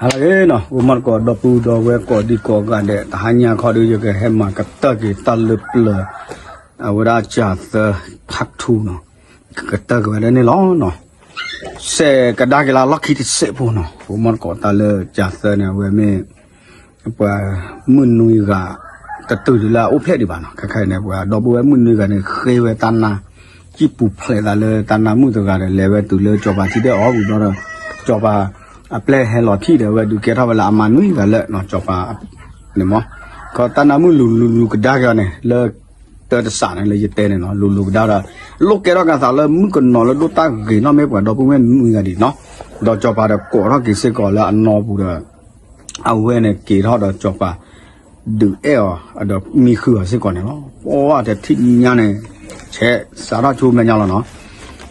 ဟါလၢအဂ့ၤနီၤ, ဂီၤမီၢ်တကိး ဒီပုၢ်ဒီဝဲၢ်ကိးဒံကိးဂၤဒဲး, တဟါညါခီဒီး ယကဟဲမၤကတၢၢ်က့ၤတၢ်လၢပျၢၤ အဝဲဒၣ်ကၠၤသၢ part two နီၤ, ကကတၢၢ်က့ၤဝဲဒၣ်န့ၣ်လီၤနီၤ. စဲးကဒါက့ၤလၢလီၢ်ခံတစဲးဖိနီၤ, ဂီၤမီၢ်တကိးတၢ်လၢကၠၤသၢန့ၣ် အဝဲမ့ၢ် ပှၤမုၢ်နွံဂၤ တတုၤဒံးလၢအအိၣ်ဖျဲၣ်ဒံးဘၣ်နီၤ, ခဲခါအံၤန့ၣ် ပှၤဒီပုၢ်ဝဲၢ်မုၢ်နွံဂၤန့ၣ် ဃ့ဝဲတၢ်နါ စံၣ်ပူၤဖျဲးသးလၢတၢ်နါမုၣ်တဂၤဒီး လဲၤဝဲတုၤလၢကၠီၤပၤထံတဲအီၤဝံၤဘျီဒီး ကၠီၤပၤ အပျဲၢ်ဟဲလီၤထံၣ်ဒီး အဝဲဒုးကဲထီၣ်ဝဲလၢအမါနွံဂၤလၢနီၤ, ကၠီၤပၤန့ၣ်မး, ခီတၢ်နါမုၣ်လူၤလူၤလူၤကဒါက့ၤအီၤန့ၣ် လၢ တၢ်တစးန့ၣ်လၢယတဲန့ၣ်နီၤ, လူၤလူၤကဒါဒီး လိၣ်ကဲထီၣ်ကသးလၢမုၣ်ကနီၤလၢဒိၣ်တၢ်ဂ့ၤနီၣ်မ့ၢ်ပှၤဒီပုၢ်ဝဲၢ်နွံဂၤဒံးနီၤ, ဒီးကၠီၤပၤဒီးကိးထီၣ်က့ၤစ့ၢ်ကီးလၢအနီၢ်ပူၤဒီး အဝဲန့ၣ်က့ၤထီၣ်ဒီးကၠီၤပၤ ဒုးအဲၣ်အီၤ ဒီးမံဃုာ်အီၤစ့ၢ်ကီးန့ၣ်လီၤ. ပှၤတထံၣ်ညါန့ၣ် ဆဲးစးထီၣ်ဆိမဲာ်ညါလီၤနီၤ,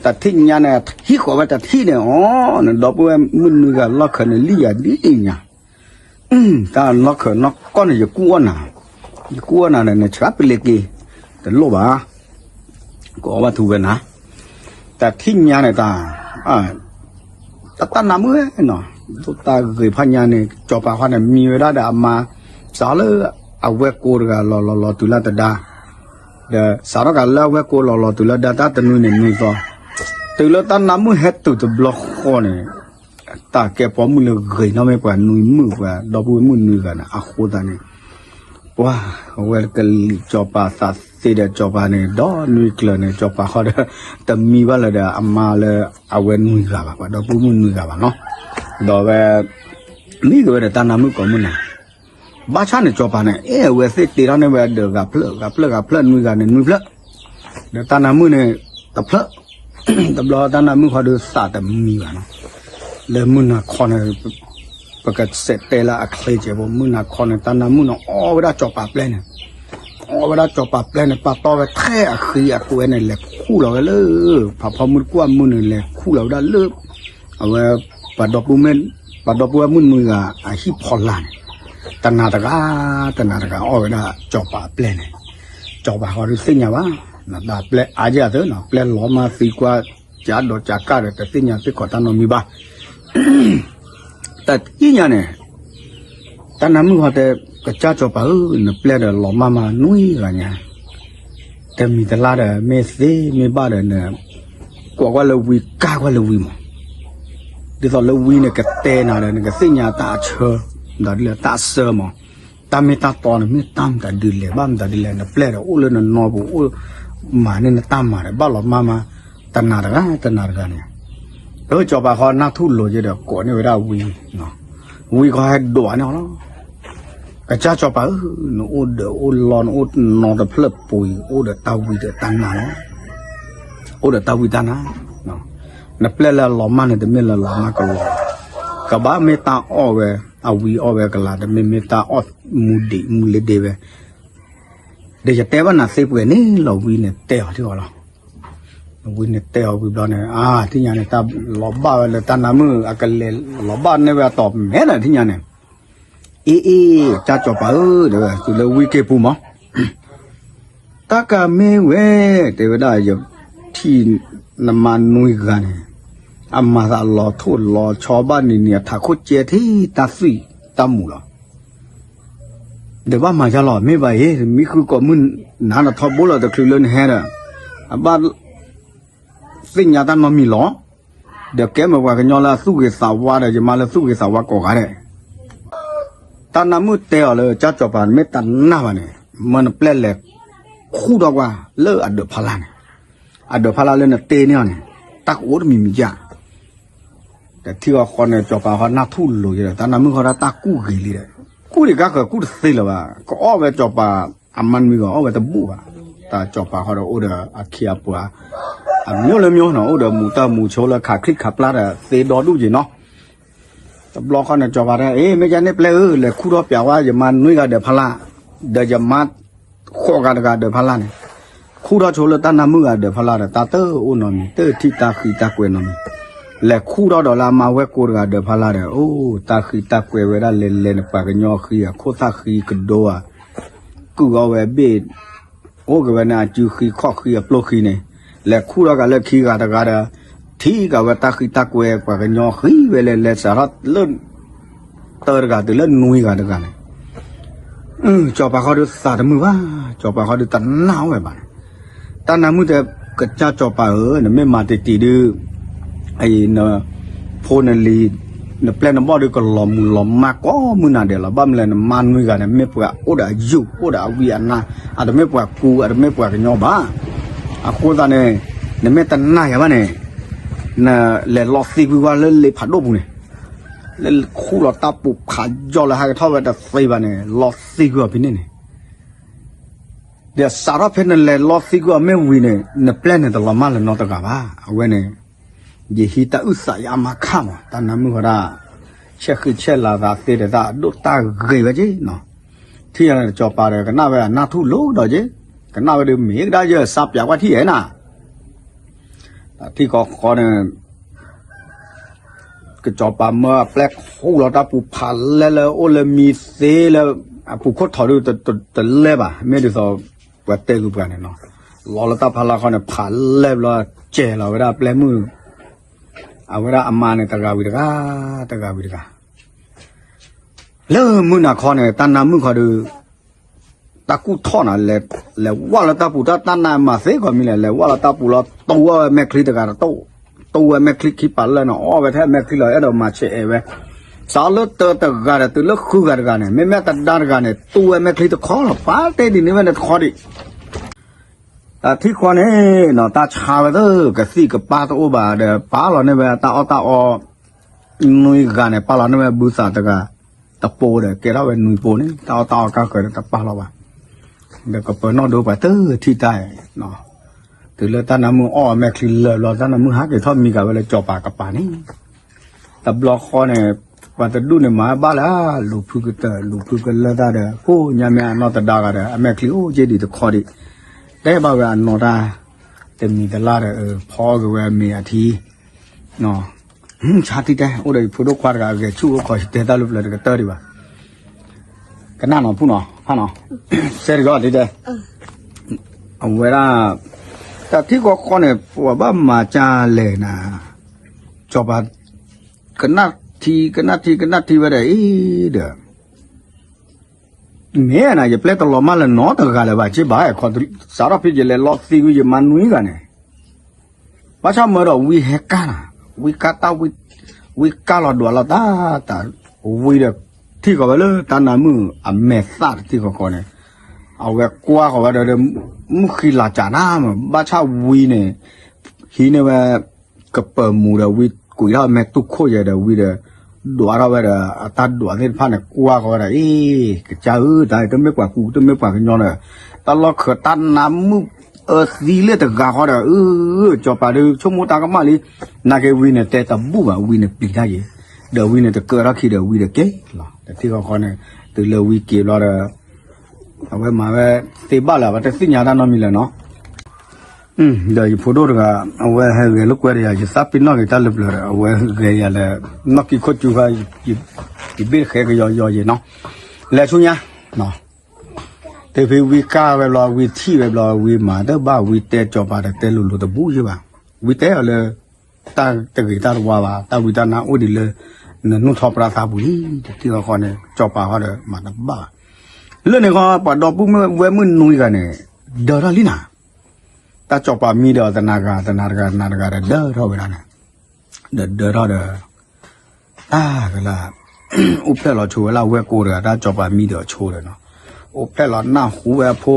တထံၣ်ညါန့ၣ် ဟံၣ်ဃီၤဝဲတထံၣ်န့ၣ် အီၤန့ၣ် ဒီပုၢ်ဝဲၢ်မုၢ်နွံဂၤလီၢ်ခၢၣ်န့ၣ်လံၣ်ယၤဒ်ညါ တၢ်နီၢ်ခၢၣ်နီၢ်ကီၢ်န့ၣ် ယကူၣ်အီၣ်နၤ, ယကူၣ်အီၣ်နၤဒီး နဆှးပလ့ၤက့ၤ တလိၣ်ဘၣ်, ကအီၣ်ဘၣ်ထူဝဲနၤ, တထံၣ်ညါန့ၣ်တၢ် တၢ်တၢ်နါမုၣ်နီၤ, ဒိၣ်တၢ်ဂ့ၤဖးညါန့ၣ် ကၠီၤပၤဃီန့ၣ် မံဝဲဒၣ်ဒီးအမါ စးလၢအဝဲၢ်ကိတဂၤလီၤလီၤလီၤတုၤလၢတဒါ, ဒီးစးထီၣ်ကးလၢအဝဲၢ်ကိလီၤလီၤတုၤလၢဒါ တၢ်တနွံန့ၣ်နွံသီ, တုၤလၢတၢ်နါမုၣ်ဟဲတုၤတဘျီဃီန့ၣ် တၢ်ကဲပှၤမုၣ်လၢဂ့ၤနီၣ်မ့ၢ်ပှၤနွံမုၣ် ပှၤဒီပုၢ်ဝဲၢ်မုၣ်နွံဂၤန့ၣ် အဃိသတးန့ၣ် ပှၤအဝဲကလံၤကၠီၤပၤသးသ့ဒီးကၠီၤပၤန့ၣ် ဒီနွံကျၢၤန့ၣ် ကၠီၤပၤဃီဒီး တမံဘၣ်လၢၤဒီးအမါလၢအဝဲနွံဂၤဘၣ် ပှၤဒီပုၢ်ဝဲၢ်မုၣ်နွံဂၤဘၣ်နီၤ, ဒီးဝဲ မံက့ၤဝဲဒီးတၢ်နါမုၣ်ကိးမုၢ်နၤ, ဘၣ်ဆၣ်န့ၣ်ကၠီၤပၤန့ၣ် အဲၣ်ဝဲသ့ၣ်တ့ထီၣ်န့ၢ်ဝဲဒီးဂၤဖျၢၣ် ဂၤဖျၢၣ် ဂၤဖျၢၣ် နွံဂၤန့ၣ်နွံဖျၢၣ်, ဒီးတၢ်နါမုၣ်န့ၣ် တဖျၢၣ်, တဘျီတၢ်နါမုၣ်ဃီဒီးသးတမံဘၣ်နီၤ, လၢမုၢ်နၤခီန့ၣ် ပကစဲးတဲလၢအချ့စဲးဖိ မုၢ်နၤခီန့ၣ် တၢ်နါမုၣ်န့ၣ် အီၣ်ဝဲဒၣ်ကၠီၤပၤပျဲၢ်န့ၣ်, အီၣ်ဝဲဒၣ်ကၠီၤပၤပျဲၢ်န့ၣ် ပာ်တီၢ်ဝဲထဲအဃံအကွဲန့ၣ် လဲၤခူၣ်လီၤဝဲလၢ ဖးဖီမုၢ်တကွၢ်မုၢ်န့ၣ် လဲၤခူၣ်လီၤဝဲဒၣ်လၢ အဝဲ ပှၤဒီပုၢ်ဝဲၢ်မုၣ်နွံဂၤအဟံၣ်ဖီလာ်န့ၣ်, တနၤတဂၤ တနၤတဂၤ အီၣ်ဝဲဒၣ်ကၠီၤပၤပျဲၢ်န့ၣ်, ကၠီၤပၤဃီဒုးသ့ၣ်ညါဘၣ်, တၢ်ပျဲၢ်အါယၤသၢနီၤ ပျဲၢ်လီၤမၢ်သံကွၢ် ကးဒီးကးကၢ်ဒီး တသ့ၣ်ညါသ့ၣ်ခီၣ်တၢ်နီတမံၤဘၣ် တၢ်တံၢ်ညါန့ၣ်, တၢ်နါမုၣ်ဃီတဲ, ကစၢ်ကၠီၤပၤဧၢ, နပျဲၢ်ဒီးလီၤမၢ်မးနွံဂၤညါ, တမံၤတလါဒီး မ့ၢ်သ့မ့ၢ်ဘၣ်ဒီးန ကွၢ်ကွၢ်လၢဝံကၢ်ကွၢ်လၢဝံမး, ဒ်သိးလၢဝံန့ၣ်ကတဲနၤဒီး နကသ့ၣ်ညါတၢ်အဆၢ, မတၤဒ်လဲၣ်တၢ်အဆၢမး, တၢ်မ့ၢ်တၢ်တီန့ၣ် မ့ၢ်တၢ်မတၤဒ်လဲၣ် ဘၣ်မတၤဒ်လဲၣ် နပျဲၢ်ဒီးအိၣ်လၢနနီၢ်ပူၤ အိၣ်မၤန့ၢ်နတၢ်မၤဒီး ဘၣ်လီၤမၢ်မး, တနၤတဂၤ တနၤတဂၤန့ၣ်, ဒီးကၠီၤပၤဃီနၢ်ထူၣ်လိာ်က့ၤဒီး ကိးန့ၢ်ဝဲဒၣ်ဝံ, ဝံဃီဟဲဒိးန့ၢ်အီၤလီၤ ကစၢ်ကၠီၤပၤဧၢ, နအိၣ်ဒီးအိၣ်လီ နအိၣ်နီတဖျၢၣ်ပူၤအံၤ အိၣ်ဒီးတၢ်ဝံဒီးတၢ်နါလီၤ. အိၣ်ဒီးတၢ်ဝံတၢ်နါ, နပျဲၢ်လၢအလီၤမၢ်န့ၣ် တမ့ၢ်လၢလီၤမၢ်ကလီၤ, ကဘၣ်မ့ၢ်တၢ်အီၣ်ဝဲ, အဝံအီၣ်ဝဲကလၤ တမ့ၢ်မ့ၢ်တၢ်အီၣ်မူဒံးမူလ့ဒ့ဝဲ, ဒီးယတဲဘၣ်နၤသ့ပှဲၤန့ၣ်လီၤ ဝံန့ၣ်တဲအီၤထံၣ်အီၤလီၤ. ဝံန့ၣ်တဲအီၤဝံၤဘျီန့ၣ် အါ ထံၣ်ညါန့ၣ် တၢ်လီၤဘၣ်ဝဲလၢတၢ်နါမုၣ် အကလဲၤလီၤဘၣ်န့ၢ်ဝဲအတီၤမဲာ်ဒီး ထံၣ်ညါန့ၣ်, အ့အ့ ကၢ်ကၠီၤပၤဧၢ တဲဝဲ တုၤလၢဝံက့ၤပူၤမး တၢ်ကမ့ၢ်ဝဲ တဲဝဲဒၣ် ယထံၣ်နမါနွံဂၤန့ၣ် အမၤသးလီၤထိၣ်လီၤဆီဘၣ်နံၤနံၤ အထးခိၣ်ကဲထံၣ်တၢ်သွံၣ်တၢ်မူၤလီၤ. ဒီးဘၣ်မၤယါလီၤ မ့ၢ်ဘၣ်အံၤ မံဃုာ်ကိးမုၢ်နၤ နထီဘိလီၤတချုးလၢနဟဲဒီး အဘၣ်သ့ၣ်ညါတၢ်နီတမံၤလီၤ. ဒီးကဲမ့ၢ်ပှၤကညီလၢအသူၣ်ဂ့ၤသးဝါဒီး ယမါလၢသူၣ်ဂ့ၤသးဝါကိးဂၤဒဲး တၢ်နါမုၣ်တဲအီၤလၢ ကၢ်ကၠီၤပၤ မ့ၢ်တနာ်ဘၣ်န့ၣ် မၢနပျဲၢ်လဲၤခူၣ်ထီၣ်ကွၢ်လၢအဒၢးဖီလာ်န့ၣ်, အဒၢးဖီလာ်လၢနတ့န့ၢ်အီၤန့ၣ် တၢ်ကအိၣ်တမံၤမံၤယါ ဒီးထံၣ်အီၤဃီန့ၣ် ကၠီၤပၤဃီနၢ်ထူၣ်လိာ်က့ၤဒီး တၢ်နါမုၣ်ဃီဒၣ်တၢ်ကူၣ်ဂ့ၤလံဒီး ကူၣ်ဒံးကါဃၢၤကူၣ်တသ့လၢၤဘၣ် ကအီၣ်ဝဲကၠီၤပၤအမါနွံဂၤအီၣ်ဝဲတဘူၣ်ဘၣ်, တၢ်ကၠီၤပၤဃီဒီးအိၣ်ဒီးအခ့အပှၤ အမျိုးလၢမျိုးနီၤ အိၣ်ဒီးမူၤတၢ်မူၤဆိလၢခးချံခးပျၢ်ဒီးသ့ဒီဒူၣ်က့ၤနီၤ တဘျီဃီန့ၣ် ကၠီၤပၤတဲ အ့ မ့ၢ်ကန့ၣ်ပျဲၢ်ဧၢ လဲၤခူၣ်ထီၣ်ပျးဝဲ ယမါနွံဂၤဒၢးဖီလာ်, ဒီးယမါ ဃိးဂၤတဂၤဒၢးဖီလာ်န့ၣ်, ခူၣ်ထီၣ်ဆိလၢတၢ်နါမုၣ်ဂၤဒၢးဖီလာ်ဒီး တၢ်တအိၣ်နီတမံၤ တထံၣ်တၢ်ဃံတၢ်ကွဲနီတမံၤ, လဲၤခူၣ်ထီၣ်ဒီးလၢအမါဝဲၢ်ကိတဂၤဒၢးဖီလာ်ဒီး အိၣ်တၢ်ဃံတၢ်ကွဲဝဲဒၣ်လဲၤလဲၤန့ၣ် ပှၤကညီဃံအခိၣ်သၣ်ဃံကဒိဧါ, ကုၢ်အီၣ်ဝဲဘ့ၣ် အိၣ်က့ၤဝဲန့ၣ် အစုဃံခီၣ်ဃံအပျိၢ်ဃံန့ၣ်, လဲၤခူၣ်ထီၣ်ကးလၢခံဂၤတဂၤဒီး ထံၣ်ကးဝဲတၢ်ဃံတၢ်ကွဲ ပှၤကညီဃံဝဲလဲၤလဲၤစးထီၣ်လၢ တၢတဂၤတုၤလၢနွံဂၤတဂၤန့ၣ်, စီၤပၤဃီဒုးသးတမုာ်ဘၣ်, စီၤပၤဃီဒုးတနာ်အီၤဝဲဘၣ်န့ၣ်, တၢ်နါမုၣ်တဲ ကစၢ်စီၤပၤဧၢ, နမ့ၢ်မၤတံၢ်တံၢ်ဒုး အံၤ နဖိနလံၤ နပျဲၢ်နဘီၣ်ဒုးကလီၤမုၢ်လီၤမၢ်ကိးမုၢ်နၤဒဲးလီၤ. ဘၣ်မနုၤလဲၣ် နမါနွံဂၤန့ၣ် မ့ၢ်ပှၤအိၣ်ဒီးအယုၢ် အိၣ်ဒီးအဝံအနါ, အတမ့ၢ်ပှၤကူ အတမ့ၢ်ပှၤကညီဘၣ်. အဃိသတးန့ၣ် နမ့ၢ်တနာ်ယၤဘၣ်န့ၣ် နလဲၤလီသံကွံာ်ကွၢ်လၢလ့ဖးဒိၣ်ပူၤန့ၣ်, လၢခူၣ်လီၤတၢ်ပူၤဖးယိာ်လၢဟဲကထီၣ်ဝဲတသ့ဘၣ်န့ၣ် လီသံကွံာ်အီၤဖဲန့ၣ်န့ၣ် ဒီးစးထီၣ်ဖဲနလဲၤလီသံကွံာ်အီၤမ့ၢ်ဝံၤန့ၣ် နပျဲၢ်န့ၣ်တလီၤမၢ်လၢၤနီတဂၤဘၣ်. အဝဲန့ၣ် ယဟံးတၢ်အုၣ်သးယါမးခါမး တၢ်နါမုၣ်ဃီဒၣ် ဆဲးဃံဆဲးလၤသးသ့ဒီးတၢ်အဒိၣ်တၢ်ဂ့ၤဝဲက့နီၤ. ထံၣ်ယၤန့ၣ် စီၤပၤဒီးကနၣ်ဝဲအနၢ်ထူၣ်လိၤဒီးက့, ကနၣ်ဝဲဒုးမ့ၢ်ကဒါယဲၢ်စါပၠးကွၢ်ထံၣ်ယဲၢ်နၤ ထံၣ်ဃီဃီန့ၣ် ကစီၤပၤမၢအပျဲၢ်ခူၣ်လီၤတၢ်ပူၤဖးလဲၢ်လၢအိၣ်လၢမံသ့လၢ အပူၤခိၣ်ထီၣ်ဒုးတလဲၢ်ဘၣ် မ့ၢ်ဒ်သိး ပှၤတဲဂုၤပှၤန့ၣ်နီၤ, လီၤလၢတၢ်ဖးလၢ်ခီန့ၣ် ဖးလဲၢ်ဘျီ စဲၤလီၤဝဲဒၣ်ပျဲၢ်မုၣ် အဝဲဒၣ်အမါန့ၣ် တဂၤဝံၤတဂၤ တဂၤဝံၤတဂၤ လၢမုၢ်နၤခီန့ၣ် တၢ်နါမုၣ်ခီဒုး တၢ်ကူၣ်ထီၣ်နၤ လဲၤဝၢ်လၢတၢ်ပူၤ တၢ်တၢ်နါမၤသ့ကီးမံၤလဲၣ် လဲၤဝၢ်လၢတၢ်ပူၤလီၤ တူၢ်ဝဲမဲာ်ချံတဂၤတတိၢ်, တူၢ်ဝဲမဲာ်ချံခံပၤလၢာ်န့ၣ် အီၣ်ဝဲထဲမဲာ်ချံလီၤ အဲၣ်ဒိးမၤဆဲးအဲၣ်ဝဲ, စးလၢတၢတဂၤဒီးတုၤလၢဃုဂၤတဂၤန့ၣ် မ့မ့ၢ်တဒါတဂၤန့ၣ် တူၢ်ဝဲမဲာ်ချံတခီလီၤ ပာ်တ့ၢ်ဒ်န့ၣ်ဝဲန့ၣ်တခီဒံး တၢ်ထံၣ်ဃီန့ၣ်နီၤ တၢ်ဆါဝဲသ့ၣ် ကသံၣ်ကပၢ်တအိၣ်ဘၣ်ဒီး ပာ်လီၤန့ၢ်ဝဲတၢ်အီၣ်တၢ်အီ နွံဂၤန့ၣ် ပာ်လီၤန့ၢ်ဝဲဘုသးတဂၤ တပိၤဒီး ကဲထီၣ်ဝဲနွံပိၤန့ၣ် တၢ်အီၣ်တၢ်အီကါဃၢၤဒီးတပာ်လီၤဘၣ်, ဒီးကပၢၤနီၣ်ဒိပှၤတထံၣ်တၢ်, တုၤလၢတၢ်နါမုၣ်အီၣ်အမဲာ်ချံလၢာ်ဘျီ တၢ်နါမုၣ်ဟးက့ၤထီၣ်မံၤကၤဝဲလၢစီၤပၤကပၤန့ၣ် တဘျီဃီန့ၣ် ပှၤတဒူၣ်န့ၣ်မၤဘၣ်လၢ လူၤဖုကတၢၢ် လူၤဖုကလၢတၢ်ဒီး ကိးညါမ့ၢ်အနီၢ်တဒါဂၤဒီး အမဲာ်ချံအိၣ်က့ဒံးတခီဒံး, တဲဘၣ်ဝဲအနီၢ်တၢ် တမံၤတလါဒီး ဖီအီၣ်က့ၤဝဲအမ့ၤအထံ ဆါတံၢ်တဲ အိၣ်ဒီးယဖိဒိၣ်ခွါတဂၤ အဂဲၤဆူၣ်အိၣ်ခိး ယတဲတၢ်လၢပျၢၤတကတၢၢ်ဒံးဘၣ်, ကနၣ်နီၤဖုနီၤ ဖးနီၤ, စဲတဂီၢ်တံၢ်တဲ အဝဲဒၣ် တၢ်ထံၣ်ဃီဃီန့ၣ် ပှၤဘၣ်မၤကၢ်လဲၣ်နၤ, စီၤပၤ ကနၣ်ထံ ကနၣ်ထံ ကနၣ်ထံဝဲဒီး အံၤဒီး မ့ၢ်နၤ ယပျဲၢ်တလီၤမၢ်လၢၤနီတဂၤလၢၤဘၣ် က့ဘၣ် စးထီၣ်ဖဲယလဲၤလီသံကွံာ် ယမါနွံဂၤန့ၣ် ဘၣ်ဆၣ်မၢဒီးဝံဟဲကၢ်နၤ, ဝံကၢ်တၢ်ဝံ, ဝံကၢ်လီၤဒွးလီၤတၢ်, တၢ်ဝံဒီး ထံၣ်ဃီၤဝဲလၢတၢ်နါမုၣ်အမဲာ်သၣ်တထံၣ်ဃီဃီန့ၣ်, အဝဲကွၢ်ဃီၤဝဲဒီး မုၢ်ဃံလၤစးနၤမး ဘၣ်ဆၣ်ဝံန့ၣ် ဟံးန့ၢ်ဝဲ ကပၢၤမူဒီးဝံကွံာ်ထီၣ်မဲာ်တူၢ်ခိၣ်ယဲဒီးဝံဒီး ဒွးထီၣ်ဝဲဒီး အတၢ်ဒွးသ့ၣ်တဖၣ်န့ၣ် ကွၢ်ဃီၤဝဲဒၣ် အ့ ကစၢ်ဧၢ တၢ်အံၤတမ့ၢ်ပှၤကူ တမ့ၢ်ပှၤကညီဒီး တၢ်လီၢ်ခၢးတၢ်နါမုၣ်အၢသံလၢတဂၤဃီဒီး အၢ စီၤပၤဒုးဆိကမိၣ်တၢ်ကမၣ်လံ, နာ်က့ဝံန့ၣ်တဲတဘူၣ်ဘၣ် ဝံန့ၣ်ပျံၤတၢ်ယံၤ, ဒီးဝံန့ၣ်တကၢထီၣ်ခံဒီးဝံဒီးက့ၤလီၤ တထံၣ်ဃီဃီန့ၣ် တုၤလၢဝံက့ၤဘျီဒီး အဝဲမၤဝဲသ့ဘၣ်လၢၤ အဝဲတသ့ၣ်ညါတၢ်နီတမံၤလၢၤနီၤ ဒီးယဖိဒိၣ်တဂၤ အဝဲဟဲဂဲၤလိာ်ကွဲဒီးယၤ ယသးပ့ၤနီၣ်က့ၤတၢ်လၢပျၢၤဒီး အဝဲဂဲၤယၤလၢ နီၢ်ကံခိၣ်ကၠူခါ ယဘ့ၣ်ဃဲကယီယီယဲနီၤ လဲၤဆူညါ တုၤဖဲဝံကၢ်ဝဲဘျီ ဝံထံၣ်ဝဲဘျီ ဝံမၤတဘၣ် ဝံတဲစီၤပၤဒီးတဲလိၤလိၤတဘူၣ်ယဲဘၣ် ဝံတဲအီၤလၢ တၢ်တဂ့ၤတၢ်တဝါဘၣ် တၢ်ဝံတၢ်နါအိၣ်ဒံးလၢ နနူၢ်ထီၣ်ပြၢသးပူၤလံ တထံၣ်ဃီဃီန့ၣ် စီၤပၤဃီဒီးမၤတဘၣ်ဘၣ် လၢန့ၣ်ဃီ ပှၤဒီပုၢ်ဝဲၢ်မုၣ်နွံဂၤန့ၣ် ဒၢထီၣ်လံနၤ တၢ်စီၤပၤမံဒီးတနၤဂၤ တနၤတဂၤ တနၤတဂၤဒီးဒၢထီၣ်ဝဲဒၣ်န့ၣ် ဒီးဒၢထီၣ်ဒီး တၢ်ကလၢ အိၣ်ဖျဲၣ်လီၤဆိဝဲလၢအဝဲၢ်ကိးတဂၤ တၢ်စီၤပၤမံဒီးဆိဒီးနီၤ အိၣ်ဖျဲၣ်လီၤနၢ်ဟူဝဲအဖိ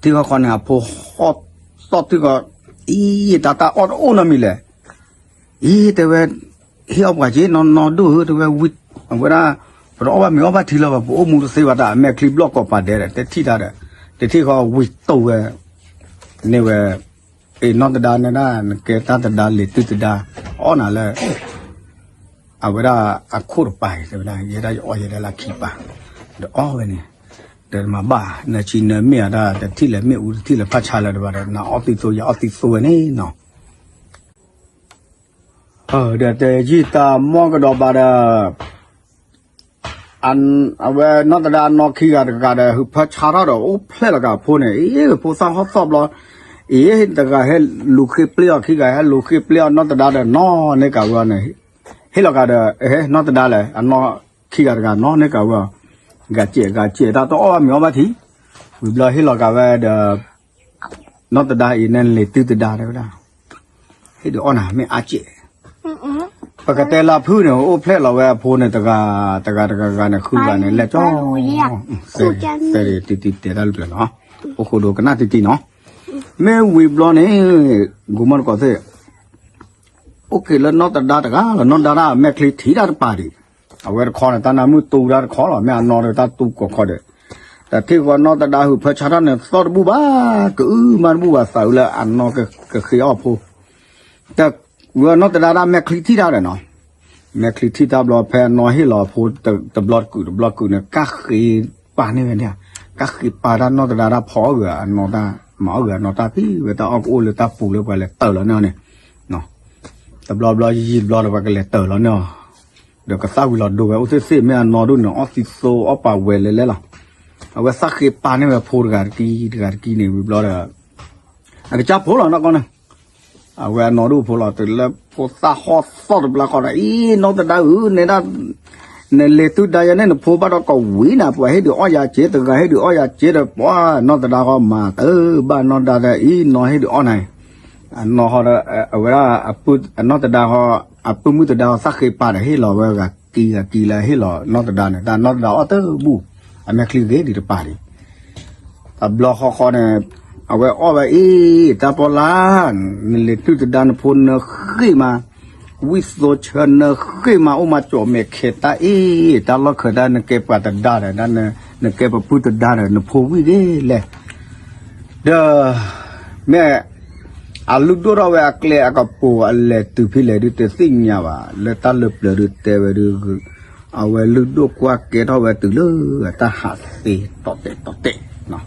ထံၣ်ဃီဃီန့ၣ် အဖိဟီၣ်သီၣ်ထံၣ်ဃီ အံၤ တၢ်တၢ်အီၣ်တအိၣ်နီတမံၤလဲၣ် အံၤ တဲဝဲ ဟ့ၣ်အီၣ်ပှၤက့ၤနီၢ်နီၢ်ဒိၣ်ဧၢ တဲဝဲ ဝံ အဝဲဒၣ် ပတအီၣ်ဘၣ်မ့ၤအီၣ်ဘၣ်ထံလၢၤဘၣ် ပအိၣ်မူတသ့ဘၣ်တၢ် အမဲာ်ချံဘျီၣ်ကိးပၤဒဲးဒီး တထံၣ်တၢ်ဒီး တထံၣ်ဃီဝံတိၢ်ဝဲ န့ၢ်ဝဲ အ့ၣ် နီၢ်သဒါန့ၣ်ဒၣ် နကဲတၢ်သဒါလံာ်တုသဒါ အီၣ်နၤလၢ အဝဲဒၣ်အခိၣ်တပၤအံၤ တဲဝဲဒၣ် ယဲဒၣ်ယအီၣ်ယဲဒၣ်လၢခံပၤ ဒီးအီၣ်ဝဲန့ၣ် ဒီးမၤဘၣ် နဆံနမ့ၢ်အတၢ် တထံၣ်လဲၤမ့ၣ်အူ တထံၣ်လဲၤဖးဆါလၢၤတဘၣ်ဒီး နအီၣ်သံသိ ယအီၣ်သံသိဝဲန့ၣ်နီၤ ဒီးတဲယံာ်တၢ်မီၢ်ကဒီးဘၣ်ဒီး အဝဲနီၢ်သဒါအနီၢ်ခံဂၤတဂၤဒီး ဟုးဖၢဆါထီၣ်ဒီး အိၣ်ဖျဲၣ်လီၤက့ၤအဖိန့ၣ် အ့ၣ် ဖိသၣ်ဟီၣ်သီၣ်ဘျီ အ့ၣ် တဂၤဟဲလူၤဃ့ပျ့အီၤ ခံဂၤဟဲလူၤဃ့ပျ့အီၤ နီၢ်သဒါဒီးနီၢ်န့ၢ်ကၤဝဲအီၤန့ၣ် ဟ့ၣ်လီၤကဒီး နီၢ်တဒါလဲၣ် အနီၢ်ခံဂၤတဂၤနီၢ်န့ၢ်ကဝဲ ဂၤစဲးဂၤစဲး တၢ်တအီၣ်ဘၣ်မ့ၤအီၣ်ဘၣ်ထံး, ဝံၤဘျီဟ့ၣ်လီၤကဝဲဒီး နီၢ်တဒါအံၤန့ၣ် လဲၤတုၤတဒါတဲဝဲဒၣ်, ဟ့ၣ်ဒုးအီၣ်နၤ မ့ၢ်အါစဲး, ပကတဲလၢဖုၣ်န့ၣ် အိၣ်ဖျဲၣ်လီၤဝဲအဖိန့ၣ် တဂၤတဂၤတဂၤဂၤန့ၣ် ဃုဂၤန့ၣ် လဲၤကၠီ တဲတံတံတဲတၢ်လၢပျၢၤနီၤ, အိၣ်ဃိဒိကနၣ်တံတံနီၤ, မ့ၢ်ဝံၤဘျီန့ၣ် ဂိၤမီၢ်တကိးသ့ၣ် အိၣ်က့ၤလၢနီၢ်တဒါတဂၤလီၤ, နီၢ်တဒါဒၣ်မဲာ်ချံထံၣ်တၢ်တပၤဒံး, အဝဲတခီန့ၣ် တၢ်နါမုၣ်တူတၢ်တခီလီၤ, မ့ၢ်အနီၢ်ဒီးတၢ်တူကိးခီဒီး, တထံၣ်ဃီနီၢ်တဒါဟုးဖၢဆါထီၣ်န့ၣ် သီၣ်တဘူၣ်ဘၣ်, ကအုမါတဘူၣ်ဘၣ် သးအုးလၢအနီၢ်ကဃ့အီၣ်ဖိ, တဝဲနီၢ်တဒါဒၣ်မဲာ်ချံထံၣ်တၢ်ဒီးနီၤ, မဲာ်ချံထံၣ်တၢ်ဘျီ ဖဲအနီၢ်ဟ့ၣ်လီၤအဖိ တဘျီတကုာ်တဘျီတကုာ်န့ၣ် ကဃ့ပာ်န့ၢ်ဝဲန့ၣ်, ကဃ့ပာ်တၢ်နီၢ်တဒါတၢ်ဖီအီၣ်ဂ့ၤအနီၢ်တၢ် မၤအီၣ်ဂ့ၤအနီၢ်တၢ်ဖံးဝဲ တၢ်အီၣ်ကအိၣ်လၢတၢ်ပူၤလၢပှၤလဲၤတၢၢ်လီၤန့ၣ်န့ၣ် တဘျီဘျီယံာ်ဘျီဒီးပှၤကလဲၤတၢၢ်လီၤန့ၣ်, ဒီးကသၣ်ဝံၤလီၤဒိဝဲအိၣ်သ့ၣ်သ့ၣ် မ့ၢ်အနီၢ်ဒိၣ်န့ၣ် အီၣ်သံသိအီၣ်ပာ်ဝဲလဲၤလဲၤလီၤ, အဝဲသၣ်ဃ့ပာ်န့ၢ်ဝဲဖိတဂၤတကံတဂၤတကံန့ၣ် ဝံၤဘျီဒီး အကစၢ်ဖိလီၤနီၢ်ကီၢ်န့ၣ် အဝဲအနီၢ်ဒိၣ်ဖိလီၤ တုၤလၢဖိသၣ်ဟီၣ်သီၣ်တဘျီဃီဒီး အံၤ နီၢ်တဒါဧၢ နဲဒၣ် နလဲၤတုၤဒါယၤန့ၣ် နဖိဘၣ်ဒီးကဝံၤနၤ ပှၤဟ့ၣ်ဒုးအီၣ်ယၤစ့ တဂၤဟ့ၣ်ဒုးအီၣ်ယၤစ့ဒီး ပှၤနီၢ်တဒါဃီမၤတၢ်ဘၣ်နီၢ်ဒါဒီး အံၤ နီၢ်ဟ့ၣ်ဒုးအီၣ်နၤ အနီၢ်ဟီဒီး အဝဲဒၣ် အနီၢ်တဒါဃီ အပုၢ်မုၣ်တဒါဃီ သၣ်ဃ့ပာ်ဒီးဟ့ၣ်လီၤဝဲဂၤကံဂၤကံလၢဟ့ၣ်လီၤနီၢ်တဒါန့ၣ် တၢ်နီၢ်တဒါအီၣ်တဘူၣ် အမဲာ်ချံဂ့ၤဒံးတပၤဒံး တဘျီဃီဃီန့ၣ် အဝဲအီၣ်ဝဲအံၤ တၢ်ပီလၢ် နလဲၤတုၤတဒါနဖိနဃ့မး ဝံၣ်သိဆၢနဃ့မး အိၣ်မးကၠီၣ်မဲာ်ခဲတၢ်အ့ၣ် တၢ်လီၢ်ခၢးတၢ် နကဲပှၤတဒါဒီး နကဲပဖုတဒါဒီး နဖိဝံၣ်ဂ့ၤလဲၣ် ဒီး မ့ၢ် အလုၢ်ဒိၣ်ထီၣ်ဝဲအကျဲအကပိၤ အလဲၤတုၤဖဲလဲၣ်ဒုးတသ့ၣ်ညါဘၣ် လၢတၢ်လၢပျၢၤဒုးတဲဝဲဒုး အဝဲလုၢ်ဒိၣ်ကွၢ်ကဲထီၣ်ဝဲတုၤလၢတၢ်ဟးသ့တီၣ်တဲာ်တီၣ်တဲာ်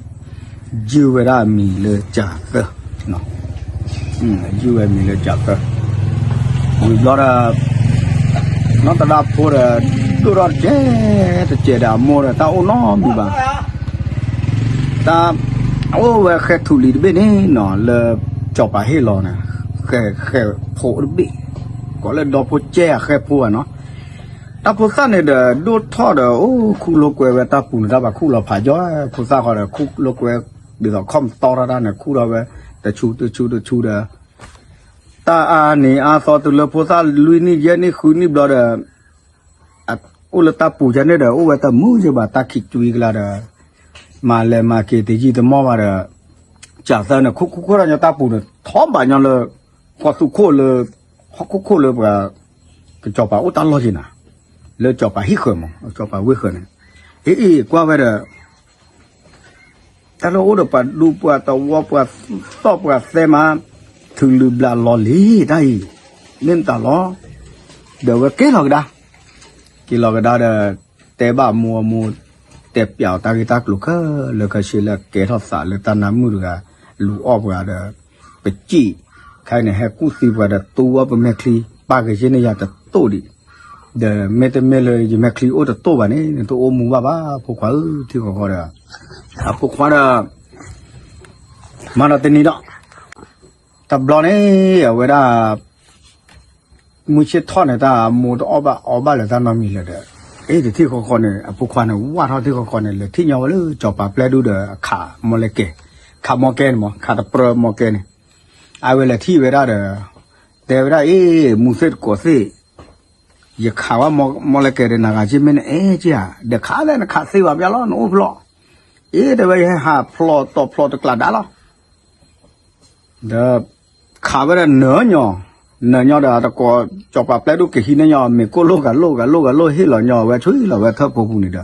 ယုၢ်ဝဲဒၣ်အမံၤလၢကၠၤသၢ ယုၢ်ဝဲမံၤလၢကၠၤသၢ ဝံၤဘျီဒီး နီၢ်တဒါဖိဒီး ဒိၣ်ထီၣ်တကဲးတကဲးဒီးအမိၢ်ဒီး တၢ်အိၣ်နီတမံၤဘၣ် တၢ် အိၣ်ဝဲဃဲထူလံၤတဘ့ၣ်န့ၣ်နီၤ လၢကၠီၤပၤဟ့ၣ်လီၤန့ၣ် ဃဲ ဃဲဖိတဘ့ၣ် ကိးလၢဒီဖိကဲအဃဲဖိဘၣ်နီၤ တၢ်ဖိသၣ်န့ၣ်ဒီး ဒိၣ်ထီၣ်ဒီး အိၣ်ခူၣ်လိာ်ကွဲဝဲတၢ်ပူၤန့ၣ် တၢ်ဘၣ်ခူၣ်လီၤဖးယီၤ ဖိသၣ်ဃီဒီး ခူၣ်လိာ်ကွဲ ဒ်သိးခီၣ်မတီၢ်ထီၣ်တၢ်န့ၣ် ခူၣ်ထီၣ်ဝဲ တဆူတဆူတဆူဒီး တၢ်အါနံၤအါသီတုၤလၢဖိသၣ်လွံၢ်နံၣ်ယဲၢ်နံၣ်ဃုနံၣ်ဘျီဒီး အိၣ်လၢတၢ်ပူၤယဲန့ၣ်ဒီး အိၣ်ဝဲတမုာ်ယဲဘၣ် တၢ်ခံးကွံကလါဒီး မၤလဲၤမၤက့ၤတယံာ်တမီၢ်ဘၣ်ဒီး ကၠၤသၢန့ၣ် ခူၣ်ခူၣ်ခူၣ်ထီၣ်ညီတၢ်ပူၤန့ၣ် ထီၣ်ဘးညီလၢ ဃီသူခိၣ်လၢ ဟီၣ်ခိၣ်ခိၣ်လၢပှၤ ကစီၤပၤအိၣ်တၢ်လီၢ်က့ၤနၤ လၢစီၤပၤဟံၣ်ဃၢၤမး စီၤပၤဝ့ၢ်ဃၢၤန့ၣ် အ့ၣ်အ့ၣ်ကွၢ်ဝဲဒီး တၢ်လၢအိၣ်ဒီးပှၤဒူပှၤသဝီပှၤသီၣ် ပှၤသဲမး ထုးလုာ်ဘျးလီၤလံတၢ်အံၤ မ့ၢ်မတၤလီၤ ဒီးဝဲက့ၤလီၤကဒါ က့ၤလီၤကဒါဒီး တဲဘၣ်အမိၢ်အမိၢ် တဲပျးအီၤတၢ်ဂ့ၢ်တၢ်ကျိၤခဲလၢာ်ခဲဆ့လၢအကဲထီၣ်သးလၢတၢ်နါမုၣ်တဂၤ လူၤအီၣ်ပှၤဒီး ပစံၣ် ခဲအံၤန့ၣ် ဟဲကူၣ်သံပှၤဒီးတူၢ်အီၣ်ပမဲာ်ချံ ပာ်ကယ့ၢ်န့ၢ်ယၤတတိၢ်ဒံး ဒီးမ့တမ့ၢ်လၢယမဲာ်ချံအိၣ်တတိၢ်ဘၣ်န့ၣ် နတအိၣ်မူဘၣ်ဘၣ် ဖိခွါဧၢ ထံၣ်ဃီဃီဒီး အဖိခွါဒီး မၤဒီးတနံၤဒီး တဘျီန့ၣ် အဝဲဒၣ် မုၢ်ဆ့ၣ်ထီၣ်န့ၣ် တၢ်အမိၢ်တအီၣ်ဘၣ်အီဘၣ်လၢတၢ်နီတမံၤလၢၤဒီး အ့ၣ်တထံၣ်ဃီဃီန့ၣ် အဖိခွါန့ၣ် ဝၢ်ထီၣ်ထံၣ်ဃီဃီန့ၣ် လဲၤထံၣ်ညီဝဲလၢစီၤပၤပျဲၢ်ဒူၣ်ဒီးအခးမီၢ်လဲကဲ ခးမီၢ်ကဲန့ၣ်မး ခးတပြၢမီၢ်ကဲန့ၣ် အဝဲလဲၤထံၣ်ဝဲဒၣ်ဒီး တဲဝဲဒၣ်အ့ၣ် မူသ့ၣ်တကိးသ့ၣ် ယခးဝဲမီၢ်လဲကဲဒီးနဂၤက့မ့ၢ်နအဲၣ်က့ဧါ ဒီးခးလဲၣ်နခးသ့ဘၣ်ဘၣ်လီၤ နအိၣ်ဖျီၣ် အ့ၣ် တဲဝဲယဟဲဟးဖျီၣ်တီၢ်ဖျီၣ်တကျးဒါလီၤ ဒီး ခးဝဲဒၣ်နၢညီ နၢညီဒီးတကိး စီၤပၤပျဲၢ်ဒူၣ်ကဟံးန့ၢ်ညီ မ့ၤကိၣ်လိၣ်ဂၤလိၣ်ဂၤလိၣ်ဂၤလိၣ်ဟ့ၣ်လီၤညီဝဲ ဆူဟ့ၣ်လီၤဝဲထၢၣ်ဖိပူၤန့ၣ်ဒီး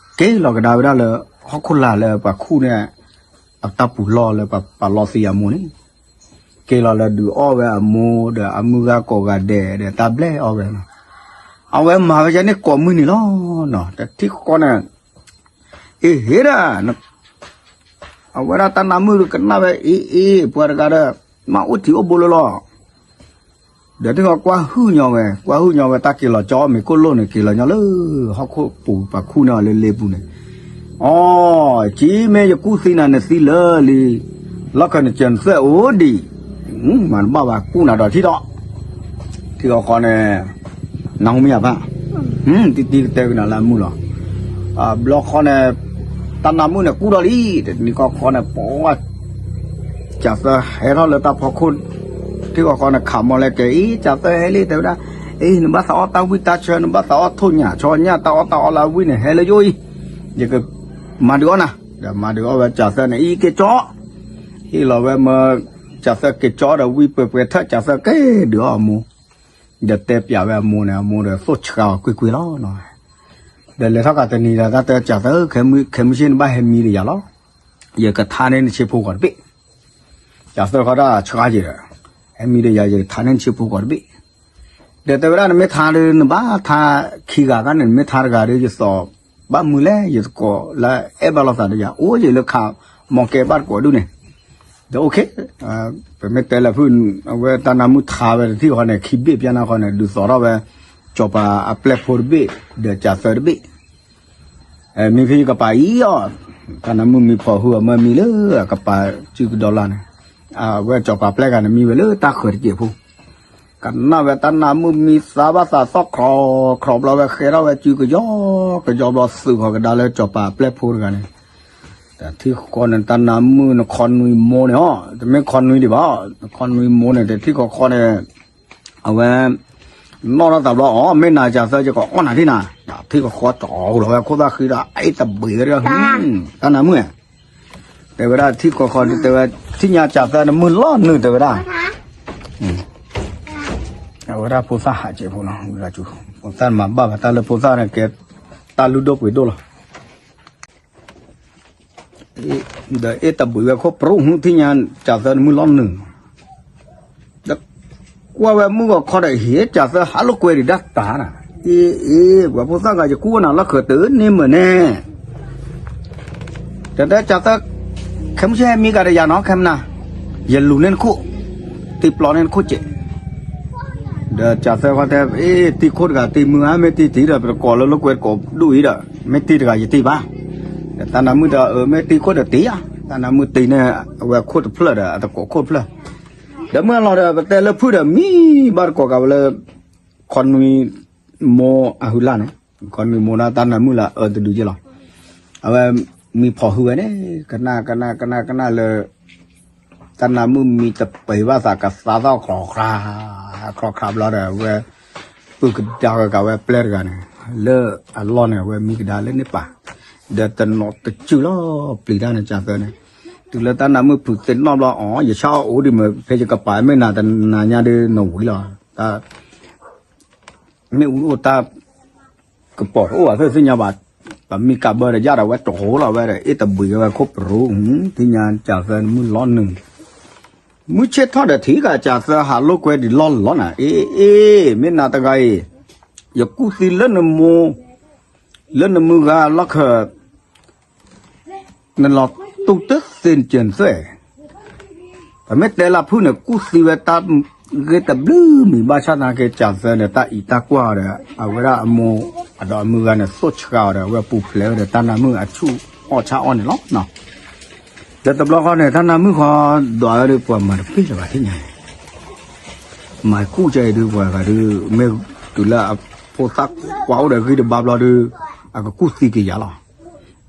က့ၤလီၤကဒါဝဲဒၣ်လၢ ဟီၣ်ခိၣ်လာ်လၢပှၤခူၣ်န့ၢ် အတၢ်ပူၤလီၢ်လၢပှၤပာ်လီၤသံအမိၢ်န့ၣ် က့ၤလီၤလၢဒုးအီၣ်ဝဲအမိၢ်ဒီးအမုၢ်ဂၤကိးဂၤဒဲးဒီး တၢ်ဘျဲၣ်အီၣ်ဝဲနီၤ အဝဲမၤဝဲယဲန့ၣ်ကိးမုၢ်နံၤလီၤနီၤ တထံၣ်ဃီန့ၣ် အ့ၣ်ဟ့ၣ်ဒၣ် အဝဲဒၣ်တၢ်နါမုၣ်ကနၣ်ဝဲအ့ၣ်အ့ၣ် ပှၤတဂၤဒီး မ့ၢ်အိၣ်ထံးအိၣ်ဘိလၢလီၤ ဒီးထံၣ်ဃီကွၢ်ဟုၣ်ညီဝဲ ကွၢ်ဟုၣ်ညီဝဲတၢ်က့ၤလီၤကၠီအီၣ်မ့ၤကိၣ်လိၣ်န့ၣ် က့ၤလီၤညီလၢ ဟီၣ်ခိၣ်ပူၤပှၤခူၣ်န့ၢ်အီၤလၢလ့ပူၤန့ၣ် အီ ကံမ့ၢ်ယကူၣ်သံနၤနသံလၢာ်လံ လီၢ်ခၢၣ်နစၢၤနသွဲၣ်အိၣ်ဒံး မၤတဘၣ်ဘၣ်ကူၣ်နၤဒီးထံၣ်ဒီး ထံၣ်ဃီဃီန့ၣ် နၢ်ဟူမ့ၢ်ယၤဖး, တံတံကတဲကနၤလၢအမုၢ်လီၤ. ဘျီဃီန့ၣ် တၢ်နါမုၣ်န့ၣ်ကူၣ်ထီၣ်လံ, တနံၤဃီဃီန့ၣ် ပှၤ ကၠၤသၢဟဲထီၣ်လၢတၢ်ဖီခိၣ်, ထံၣ်ဃီဃီန့ၣ် ခးမီလဲကဲအံၤ ကၠၤသၢဟဲလံ တဲဝဲဒၣ်, အံၤ နဘၣ်သးအီၣ်တၢ်ဝံၣ်တၢ်ဆၢ နဘၣ်သးအီၣ်ထိၣ်ညၣ်ဆီညၣ် တၢ်အီၣ်တၢ်အီလၢအဝံၣ်န့ၣ် ဟဲလၢယအိၣ်အံၤ, ယကမၤဒုးအီၣ်နၤ, ဒီးမၤဒုးအီၣ်ဝဲကၠၤသၢန့ၣ် အံၤက့ၤကၠီ, ဟ့ၣ်လီၤဝဲမၢ ကၠၤသၢက့ၤကၠီဒီးဝံၣ်ပှဲၤပှဲၤထၢၣ် ကၠၤသၢက့ၤဒုးအီၣ်အမိၢ် ဒီးတဲပျးဝဲအမိၢ်န့ၣ် အမိၢ်ဒီးသိၣ်ဆှါအီၤကွ့ၢ်ကွ့ၢ်လီၤ. ဒီးလဲၤထီၣ်ကးတနံၤဒီး တၢ်တဲကၠၤသၢ ခဲမုၢ်ဆ့ၣ်နဘၣ်ဟဲမံဒီးယၤလီၤ, ယကထါန့ၢ်နဆ့ဖိဂီၤတဘ့ၣ်, ကၠၤသၢဃီတၢ်ဆှါက့ၤဒီး ဟဲမံဒီးယၤ ယကထါန့ၢ်နဆ့ဖိဂီၤတဘ့ၣ်, ဒီးတဲဝဲဒၣ် နမ့ၢ်ထါဒီး နဘၣ်ထါခံဂၤကါန့ၣ် နမ့ၢ်ထါတဂၤဒီး ယသိးဘၣ်မုာ်လဲၣ် ယသကိးလၢအဲၣ်ဘၣ်လိာ်သးဒီးယၤ အိၣ်ယံၤလၢခးမီၤကဲဘၣ်တကိးဒူၣ်န့ၣ်, ဒီးအိၣ်ခ့ ပမ့ၢ်တဲလၢဖုၣ် အဝဲတၢ်နါမုၣ်ထါဝဲတထံၣ်ဃီန့ၣ် ခံဘ့ၣ်ပျၢ်နၢ်ဃီန့ၣ် ဒုးသိးထီၣ်ဝဲ ကၠီၤပၤအပျဲၢ်ဖိတဘ့ၣ် ဒီးကၠၤသၢတဘ့ၣ်, မံဖဲယကပၤအံၤအီၤ, တၢ်နါမုၣ်မံဖီၣ်ဟုအမၢမံလၢအကပၤစုကဒီလါန့ၣ်, အဝဲကၠီၤပၤပျဲၢ်ဂၤန့ၣ် မံဝဲလၢတၢ်ဃၢၤတစဲးဖိ ကနၣ်ဝဲတၢ်နါမုၣ်မံသါဘၣ်သးသီၣ်ခီခီဘျီဝဲဃဲထီၣ်ဝဲစုကယီကယီဘျီ သုးဃီၤကဒါလၢကၠီၤပၤအပျဲၢ်ဖိတဂၤန့ၣ်, တထံၣ်ဃီန့ၣ် တၢ်နါမုၣ်နခီနွံမိၢ်န့ၣ်အီၤ တမ့ၢ်ခီနွံဒံးဘၣ်, နခီနွံမိၢ်န့ၣ် တထံၣ်ဃီဃီန့ၣ် အဝဲ နီၣ်ထီၣ်သးဘျီအီၤ မ့ၢ်နၤကၠၤသၢ ယကအီၣ်နၤဒံးနၤ, တထံၣ်ဃီဃီကၠီလီၤဝဲခိၣ်သၣ်ဃံဒီး အ့ၣ်တဘှံးဝဲဒၣ် တၢ်နါမုၣ် တဲဝဲဒၣ်ထံၣ်ဃီဃီ တဲဝဲ ထံၣ်ညါကၠၤသၢနမုၢ်လီၤနုာ် တဲဝဲဒၣ်, အဝဲဒၣ်ဖိသၣ်ဟးကဲးဖိလီၤ, ဖိသၣ်မၤဘၣ်ဘၣ်တၢ်လၢဖိသၣ်န့ၣ်ကဲ တၢ်လုၢ်ဒိၣ်ပှ့ၤဒိၣ်လီၤ. ဒီးအ့ၣ်တဘှံးဝဲခိၣ်ပြူၣ် ဟူထံၣ်ညါကၠၤသၢနမုၢ်လီၤနုာ်, ဒီးကွၢ်ဝဲမုၢ်ဂီၤခီဒီး ဟ့ၣ်ကၠၤသၢဟးလိာ်ကွဲဒံးဒၣ်တၢ်နၤ, အ့ၣ် အ့ၣ် ပှၤဖိသၣ်ဂၤ ယကူၣ်ဝဲနၤလီၢ်ခၢၣ်တၢ်န့ၢ်မုာ်န့ၣ် တဲတဲကၠၤသၢ ခဲမုၢ်ဆ့ၣ်ဟဲမံကဒီးယၤနီၤ ခဲမုၢ်နၤ, ယလူၤန့ၢ်နခိၣ်, တံၢ်ပျီန့ၢ်နခိၣ်စဲး, ဒီးကၠၤသၢဃီတဲ အ့ၣ် တံၢ်ခိၣ်တဂၤတံၢ်မုၢ်ဧါ မ့ၢ်တံၢ်တံၢ်ဒီး ပတကိးလၢလိာ်ကွဲတကိးဒူၣ်အံၤဒီး မ့ၢ်တံၢ်တဂၤယတံၢ်ဘၣ်, ဒီးတၢ်နါမုၣ်ဒီး အၢ မ့ၢ်တံၢ်ခိၣ်ဒီးတံၢ်ဧါ, တၢ်နါမုၣ်တံၢ်န့ၣ် အဝဲခိၣ်တဖျၢၣ်ဒီး အတကိးခိၣ်တဖျၢၣ်, ဒီးမုၢ်အလီၢ်ဒီး ပတဲလၢဖုၣ်ဒီး မံဘၣ်တကိးကးဝဲလၢ ခီနွံမိၢ်အဟုလၢ်န့ၣ်, ခီနွံမိၢ်ဒၣ်တၢ်နါမုၣ်လၢအအၢတဒုက့လီၤ, အဝဲမံဖီၣ်ဟုဝဲန့ၣ် ကနၣ်ကနၣ်ကနၣ်ကနၣ်လၢ တၢ်နါမုၣ်မံတပှဲၤဘၣ်သးကသါသီၣ်ခီခရါ, ခီခရါဘျီဒီး အဝဲ ပုၢ်ကဒါဝဲကးဝဲပျဲၢ်တဂၤန့ၣ် လၢအလီၢ်န့ၣ် အဝဲမံကဒါလၢန့ၣ်ပာ်, ဒီးတနီၤတစုလီၤ ပျံၤတၢ်န့ၣ်ကၠၤသၢန့ၣ်, တုၤလၢတၢ်နါမုၣ်ဖုးသ့ၣ်နီၣ်ဘျီအီၤ ယဆၣ်အီၣ်အိၣ်ဒံးမ့ၢ် ဖဲယကပၤမ့ၢ်နၤတနၤညါဒ်နဝံၤလီၤ, တၢ် မ့ၣ်အူအိၣ်တၢ် ကပီၤတအိၣ်ဘၣ်သ့ၣ်သ့ၣ်ညါဘၣ်, ပမံကးဘၢဒီးယၣ်ဒီးဝဲတဟိလီၤဝဲဒီး အ့ၣ်တဘှံးဝဲခိၣ်ပရူၤ, ထံၣ်ညါကၠၤသၢနမုၢ်လီၤနုာ်, မုၢ်ဆ့ၣ်ထီၣ်ဒီးထံၣ်ကးကၠၤသၢဟးလိာ်ကွဲဒံးလီၢ်လီၤနၤ, အ့ၣ် အ့ၣ် မ့ၢ်နၤတဂၤအံၤ, ယကူၣ်သံလၢနမိၢ်, လၢနမုၢ်ဂၤလီၢ်ခၢၣ် နလီၤတူၢ်တသ့နစၢၤနသွဲၣ်, ပမ့ၢ်တဲလၢဖုၣ်န့ၣ် ကူၣ်သံဝဲတၢ်ဂ့ၢ်တဘျုးမံၤ ဘၣ်ဆၣ်သနာ်က့ ကၠၤသၢန့ၣ် တၢ်အံၤတၢ်ကွၢ်အီၤဒီး အဝဲဒၣ်အမိၢ် အဒီးအမုၢ်ဂၤန့ၣ် သိၣ်ဆှါအီၤဒီး အဝဲပူၤဖျဲးဝဲဒီး တၢ်နါမုၣ်အဆူၣ်အီၣ်ဆၣ်အီၣ်န့ၣ်လီၤ. ဒီးတဘျီဃီန့ၣ် တၢ်နါမုၣ်ဃီ ဒွးဝဲဒီး ပှၤမၤတပ့ၢ်လၢၤဘၣ်ထံၣ်ညါန့ၣ် မၤကူၣ်ကဲအံၤဒုး ပှၤဂၤဒုး မ့ၢ်တုၤလၢအဖိသၣ်ကွၢ်အိၣ်ဒီးဂံၢ်တဘါဘျီဒုး အကကူၣ်သံက့ၤယၤလီၤ.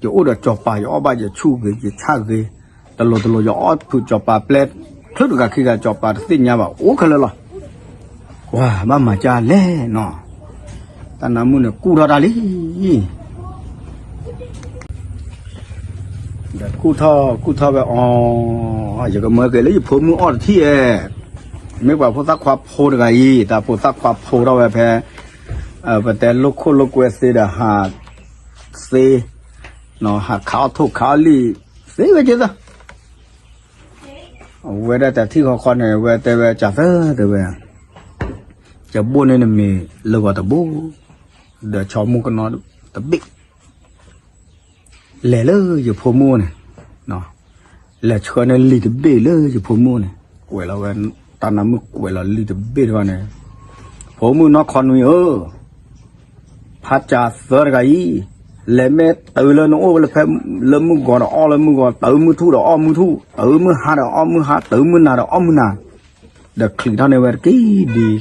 ယအိၣ်ဒီးစီၤပၤ ယအီၣ်ဘၣ်ယဆူၣ်ဂ့ၤ ယဆၣ်ဂ့ၤ, တလိၤတလိၤ ယအီၣ်ဖုးစီၤပၤပျဲ ချုးတဂၤခံဂၤ စီၤပၤတသ့ၣ်ညါဘၣ် အိၣ်ခဲလၢာ်လီၤ. ပှၤဘၣ်မၤကၢ်လဲၣ်နီၤ, တၢ်နါမုၣ်န့ၣ် ကူၣ်ထီၣ်တၢ်လံ ဒီးကူၣ်ထီၣ် ကူၣ်ထီၣ်ဝဲအီၤ, ယကမၢက့ၤလၢယဖိမုၣ်အီၣ်တထံၣ်ဧဲ, မ့ၢ်ပှၤဖိသၣ်ခွါဖိတဂၤအံၤ တၢ်ဖိသၣ်ခွါဖိထီၣ်ဝဲဖဲ ပတဲလိာ်ခိၣ်လိာ်ကွဲသ့ဒီးဟးသ့, ဟးခးအီၣ်ထိၣ်ခးအီၣ်လံၣ် သ့ဝဲက့ၤသၢ အဝဲဒၣ်တထံၣ်ဃီဃီန့ၣ် အဝဲတဲဝဲကၠၤသၢတဲဝဲ, ယဘိၣ်န့ၢ်နမ့ၤလၢဂီၤတဘိ, ဒီးဆီမိၢ်ကနီတဘ့ၣ် လဲၤလၢယဖိမုၣ်န့ၣ်, လဲၤဆှၢန့ၢ်လံာ်တဘ့ၣ်လၢယဖိမုၣ်န့ၣ်, ကွဲးလီၤဝဲ, တၢ်နါမုၣ်ကွဲးလီၤလံာ်တဘ့ၣ်တခီန့ၣ်, ဖိမုၣ်နီၢ်ခီနွံဧၢ, ဖးကၠၤသၢတဂၤအံၤ, လဲၤမ့ၢ်တုၤလၢနအိၣ်လၢဖဲလၢမုၢ်ဂီၤဒီးအီၣ်လၢမုၢ်ဂီၤ, တုၤမုၢ်ထူၣ်ဒီးအီၣ်မုၢ်ထူၣ်, တုၤမုၢ်ဟါဒီးအီၣ်မုၢ်ဟါ, တုၤမုၢ်နၤဒီးအီၣ်မုၢ်နၤ, ဒီးချံးထီၣ်န့ၢ်ဝဲတက့ၢ်ဒ်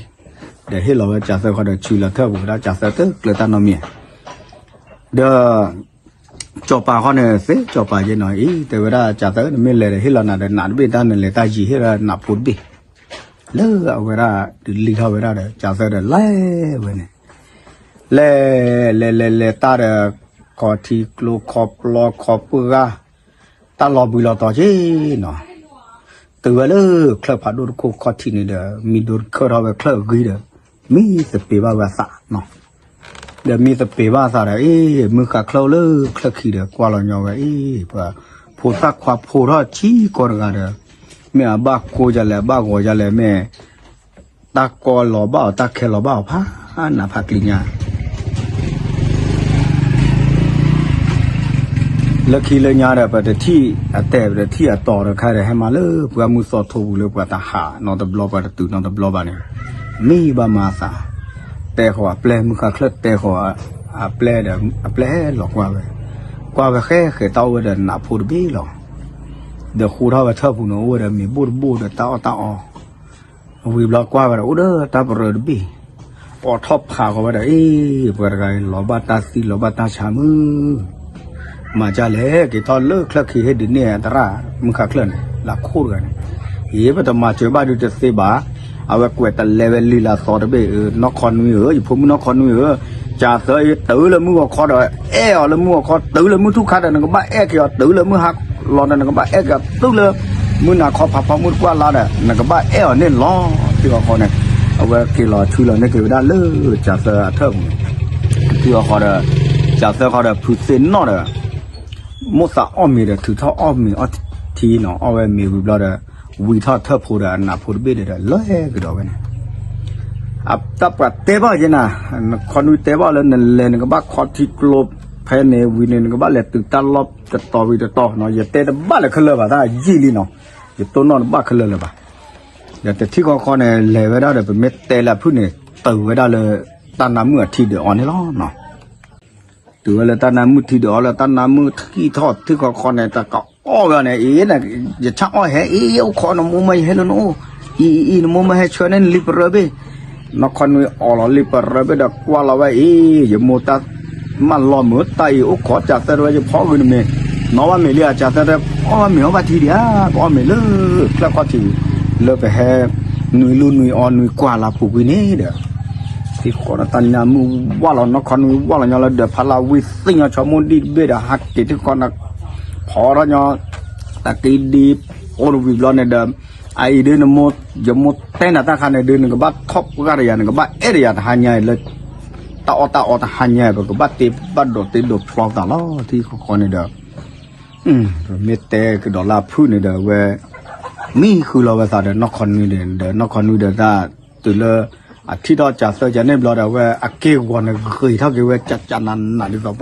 ဒီးဟ့ၣ်လီၤဝဲကၠးသၢခီဒီး ဆူလီၤထၢၣ်ပူၤဝဲဒၣ်ကၠးသၢတကျၢၤတၢ်နီတမံၤ, ဒီး ကၠီၤပၤခီန့ၣ် သ့ကၠီၤပၤက့နီၤအံၤ တဲဝဲဒၣ်ကၠးသၢ နမ့ၢ်လဲၤဒီး ဟ့ၣ်လီၤနၤဒီး နးတဘ့ၣ်တၢ် နလဲၤတၢ်ယံၤ ဟ့ၣ်လီၤနးဖိတဘ့ၣ်, လၢအဝဲဒၣ်ဒုးလံထီၣ်ဝဲဒၣ်ဒီး ကၠးသၢဒီးလဲၤဝဲန့ၣ်, လဲၤ လဲၤလဲၤလဲၤတၢ်ဒီး ခီထံကျိခီပျီခီပှၢ်ဂၤ တၢ်လီၤဘှံးလီၤတီၤက့နီၤ, တုၤဝဲလၢချၢၣ်ဖးဒိၣ်တခိၣ်ခီၣ်ထံးန့ၣ်ဒီး မံၤဒိတခၢၣ်ထီၣ်ဝဲချၢၣ်အဂံၢ်ဒီး မံသပ့ၤဘၣ်ဝဲအသးနီၤ, ဒီးမံသပ့ၤဘၣ်အသးဒီး အ့ၣ် မုၢ်ဃါချၢၣ်အိၣ်လၢချၢၣ်ခံဒီး ကွၢ်လီၤညီဝဲ အ့ၣ် ပှၤ ဖိသၣ်ခွါဖိထီၣ်ထံကီၢ်တဂၤဒီး မ့ၢ်အဘၣ်ကိးယၤလဲၣ် အဘၣ်ဂီၤယၤလဲၣ် မ့ၢ် တၢ်ကီလီၤဘၣ်အီၤ တၢ်ခဲလီၤဘၣ်အီၤ ဖးနးဖးကျံညါ လၢခံလၢညါဒီး ပတထံၣ်အတဲာ် ပတထံၣ်အတီၤတခါဒီး ဟဲမၤလၢပှၤမုၢ်သီထိပူၤလၢပှၤတဟးနီတဘျီ ပှၤတတုၤနီတဘျီဘၣ်န့ၣ်, မ့ၢ်ဘၣ်မၤသး, တဲဃီၤအပျဲၢ် မုၢ်ဃါချၢၣ်တဲဃီၤအပျဲၢ်ဒီး အပျဲၢ်လီၤကွၢ်ဝဲ, ကွၢ်ဝဲဃဲဃဲတၢ်အိၣ်ဝဲဒီးနးဖိတဘ့ၣ်လီၤ, ဒီးဃူထီၣ်ဝဲထၢၣ်ပူၤန့ၣ် အိၣ်ဝဲဒီးမ့ၤဘိၣ်တဘိၣ်ဒီးတၢ်အီၣ်တၢ်အီ ဝံၤဘျီကွၢ်ဝဲဒီး အိၣ်ဒီးတၢ်ပရၢတဘ့ၣ်, အိးထီၣ်ဖးဃီၤဝဲဒီး အ့ၣ် ပှၤတဂၤအံၤ လီၤဘၣ်တၢ်သံလီၤဘၣ်တၢ်ဆါမုၢ်, မၤဒ်လဲၣ် က့ၤထီၣ်လၢချၢၣ်ခံဟ့ၣ်ဒုးန့ၢ်အသရၣ် မုၢ်ဃါချၢၣ်န့ၣ် လၢခိၣ်တဂၤန့ၣ်, အ့ၣ် ပတမၤစၢၤဘၣ်ဒုးတသ့ဘၣ်, အဝဲကွဲးတလဲဝဲလံာ်လၢအသီတဘ့ၣ်, နီၢ်ခီနွံဧၢ, ယဖိမုၣ်နီၢ်ခီနွံဧၢ, ကၠးသၢအံၤ တုၤလၢမုၢ်ဂီၤခီဒီး အဲၣ်အီၤလၢမုၢ်ဂီၤခီ, တုၤလၢမုၢ်ထူၣ်ခါဒီး နကဘၣ်အဲၣ်က့ၤအီၤ, တုၤလၢမုၢ်ဟါလီၤဒီး နကဘၣ်အဲၣ်က့ၤအီၤ, တုၤလၢမုၢ်နၤခီဖးဖီမုၢ်တကွၢ်လါဒီး နကဘၣ်အဲၣ်အီၤန့ၣ်လီၤ. ထံဃီဃီန့ၣ် အဝဲက့ၤလီၤဆူလီၤန့ၢ်က့ၤဝဲဒၣ်လၢကၠးသၢအထၢၣ်ပူၤန့ၣ်, ထံဃီဃီဒီး ကၠးသၢဃီဒီး ဖုသ့ၣ်နီၣ်ဒီး မိၣ်သးအီၣ်မ့ၤဒီး ထုးထီၣ်အီၣ်မ့ၤအီထံနီၤ, အီၣ်ဝဲမ့ၤဝံၤဘျီဒီး ဝံထီၣ်ထၢၣ်ဖိဒီး အနးဖိတဘ့ၣ်ဒီး လဲၤကဒီးဝဲန့ၣ် တၢ်ပှၤတဲဘၣ်က့နၤ, နခီနွံတဲဘၣ်လၢနလဲၤ နကဘၣ်ခီထံကျိဖဲန့ၣ်ဝံၤန့ၣ် နကဘၣ်လဲၤတုၤတၢ်လီၢ်တတီၤဝံၤတတီၤနီၤ, ယတဲတဘၣ်လၢခဲလၢာ်ဘၣ် တၢ်ယံာ်လံနီၤ, ယတိၢ်နီၣ်တဘၣ်ခဲလၢာ်လၢၤဘၣ်. ဒီးတထံၣ်ဃီဃီန့ၣ် လဲၤဝဲဒၣ်ဒီး ပမ့ၢ်တဲလၢအဖုၣ်န့ၣ် တုၤဝဲဒၣ်လၢ တၢ်နါမုၣ်အထံဒုးအီၤန့ၣ်လီၤနီၤ. တုၤဝဲလၢတၢ်နါမုၣ်ထံဒုးအီၤလၢ တၢ်နါမုၣ်ထံၣ်ထီၣ်ထံၣ်ဃီဃီန့ၣ် တၢ်ကအီၣ်ဝဲအီၤန့ၣ် အံၤ ယဆၣ်အီၣ်ဟဲ အံၤ အိၣ်ခိးနမိၢ်မၢယဟဲလၢနအိၣ်, အံၤ အံၤ နမိၢ်မၢဟဲဆှၢန့ၢ်နလံာ်ပရၢဘ့ၣ်, နီၢ်ခီနွံအီၣ်လီၤလံာ်ပရၢဘ့ၣ်ဒီး ကွၢ်လီၤဝဲအံၤ ယမိၢ်တၢ်မၢလီၤမုာ် တၢ်အံၤအိၣ်ခိး ကၠးသၢတဲဝဲ ယဖီဂုာ်နမ့ၤ, နီၢ်ဘၣ်မ့ၤလံဧါ ကၠးသၢတဲ, အီၣ်ဘၣ်မ့ၤ အီၣ်ဘၣ်ထံဒံးဧါ, ပအီၣ်မ့ၤလၢ ချၢၣ်ခီၣ်ထံး လၢပဟဲ နွံလူၢ်နွံအီနွံကွၢ်လၢပူၤကွံာ်န့ၣ်ဒီး ထံဃီဒီးတၢ်နါမုၣ်ဝၢ်လီၤ နီၢ်ခီနွံဝၢ်လီၤညီလၢ ဒီးဖးလၢဝံသ့ၣ်ညီ ဆိကမိၣ်ဒံၣ်တဘ့ၣ်ဒီး ဟးက့ၤထံဃီနၤ ဖီထီၣ်ညီ တၢ်က့ဒံ အိၣ်တဝံၤဘျီန့ၣ်ဒီး အအံၤဒ်နမိၢ် ယမိၢ်တဲနၤတၢ်ခါန့ၣ်ဒုး နကဘၣ်ထီၣ်ပှၢ်တယၤ နကဘၣ်အဲၣ်တယၤတဟါညါအံၤလၢ တၢ်အီၣ်တၢ်အီတဟါညါအံၤ ပကဘၣ်တ့ဘၣ်ဒိးတ့ဒိးဖျီသးလီၤ ထံဃီဃီန့ၣ်ဒီး ပမ့ၢ်တဲကဒီးလၢအဖုၣ်န့ၣ်ဒီး အဝဲ မံဃုာ်လီၤဝဲသးဒီးနီၢ်ခီနွံန့ၣ်ဒီး နီၢ်ခီနွံဒီးတၢ်တုၤလၢ အထံၣ်ထီၣ်ကၠးသၢကၠးန့ၣ်ဘျီဒီး အဝဲအက့ၢ်ဂီၤန့ၣ် ဂ့ၤထီၣ်က့ၤဝဲ ကၠးကၠးနးနးဒ်သိးပှၤ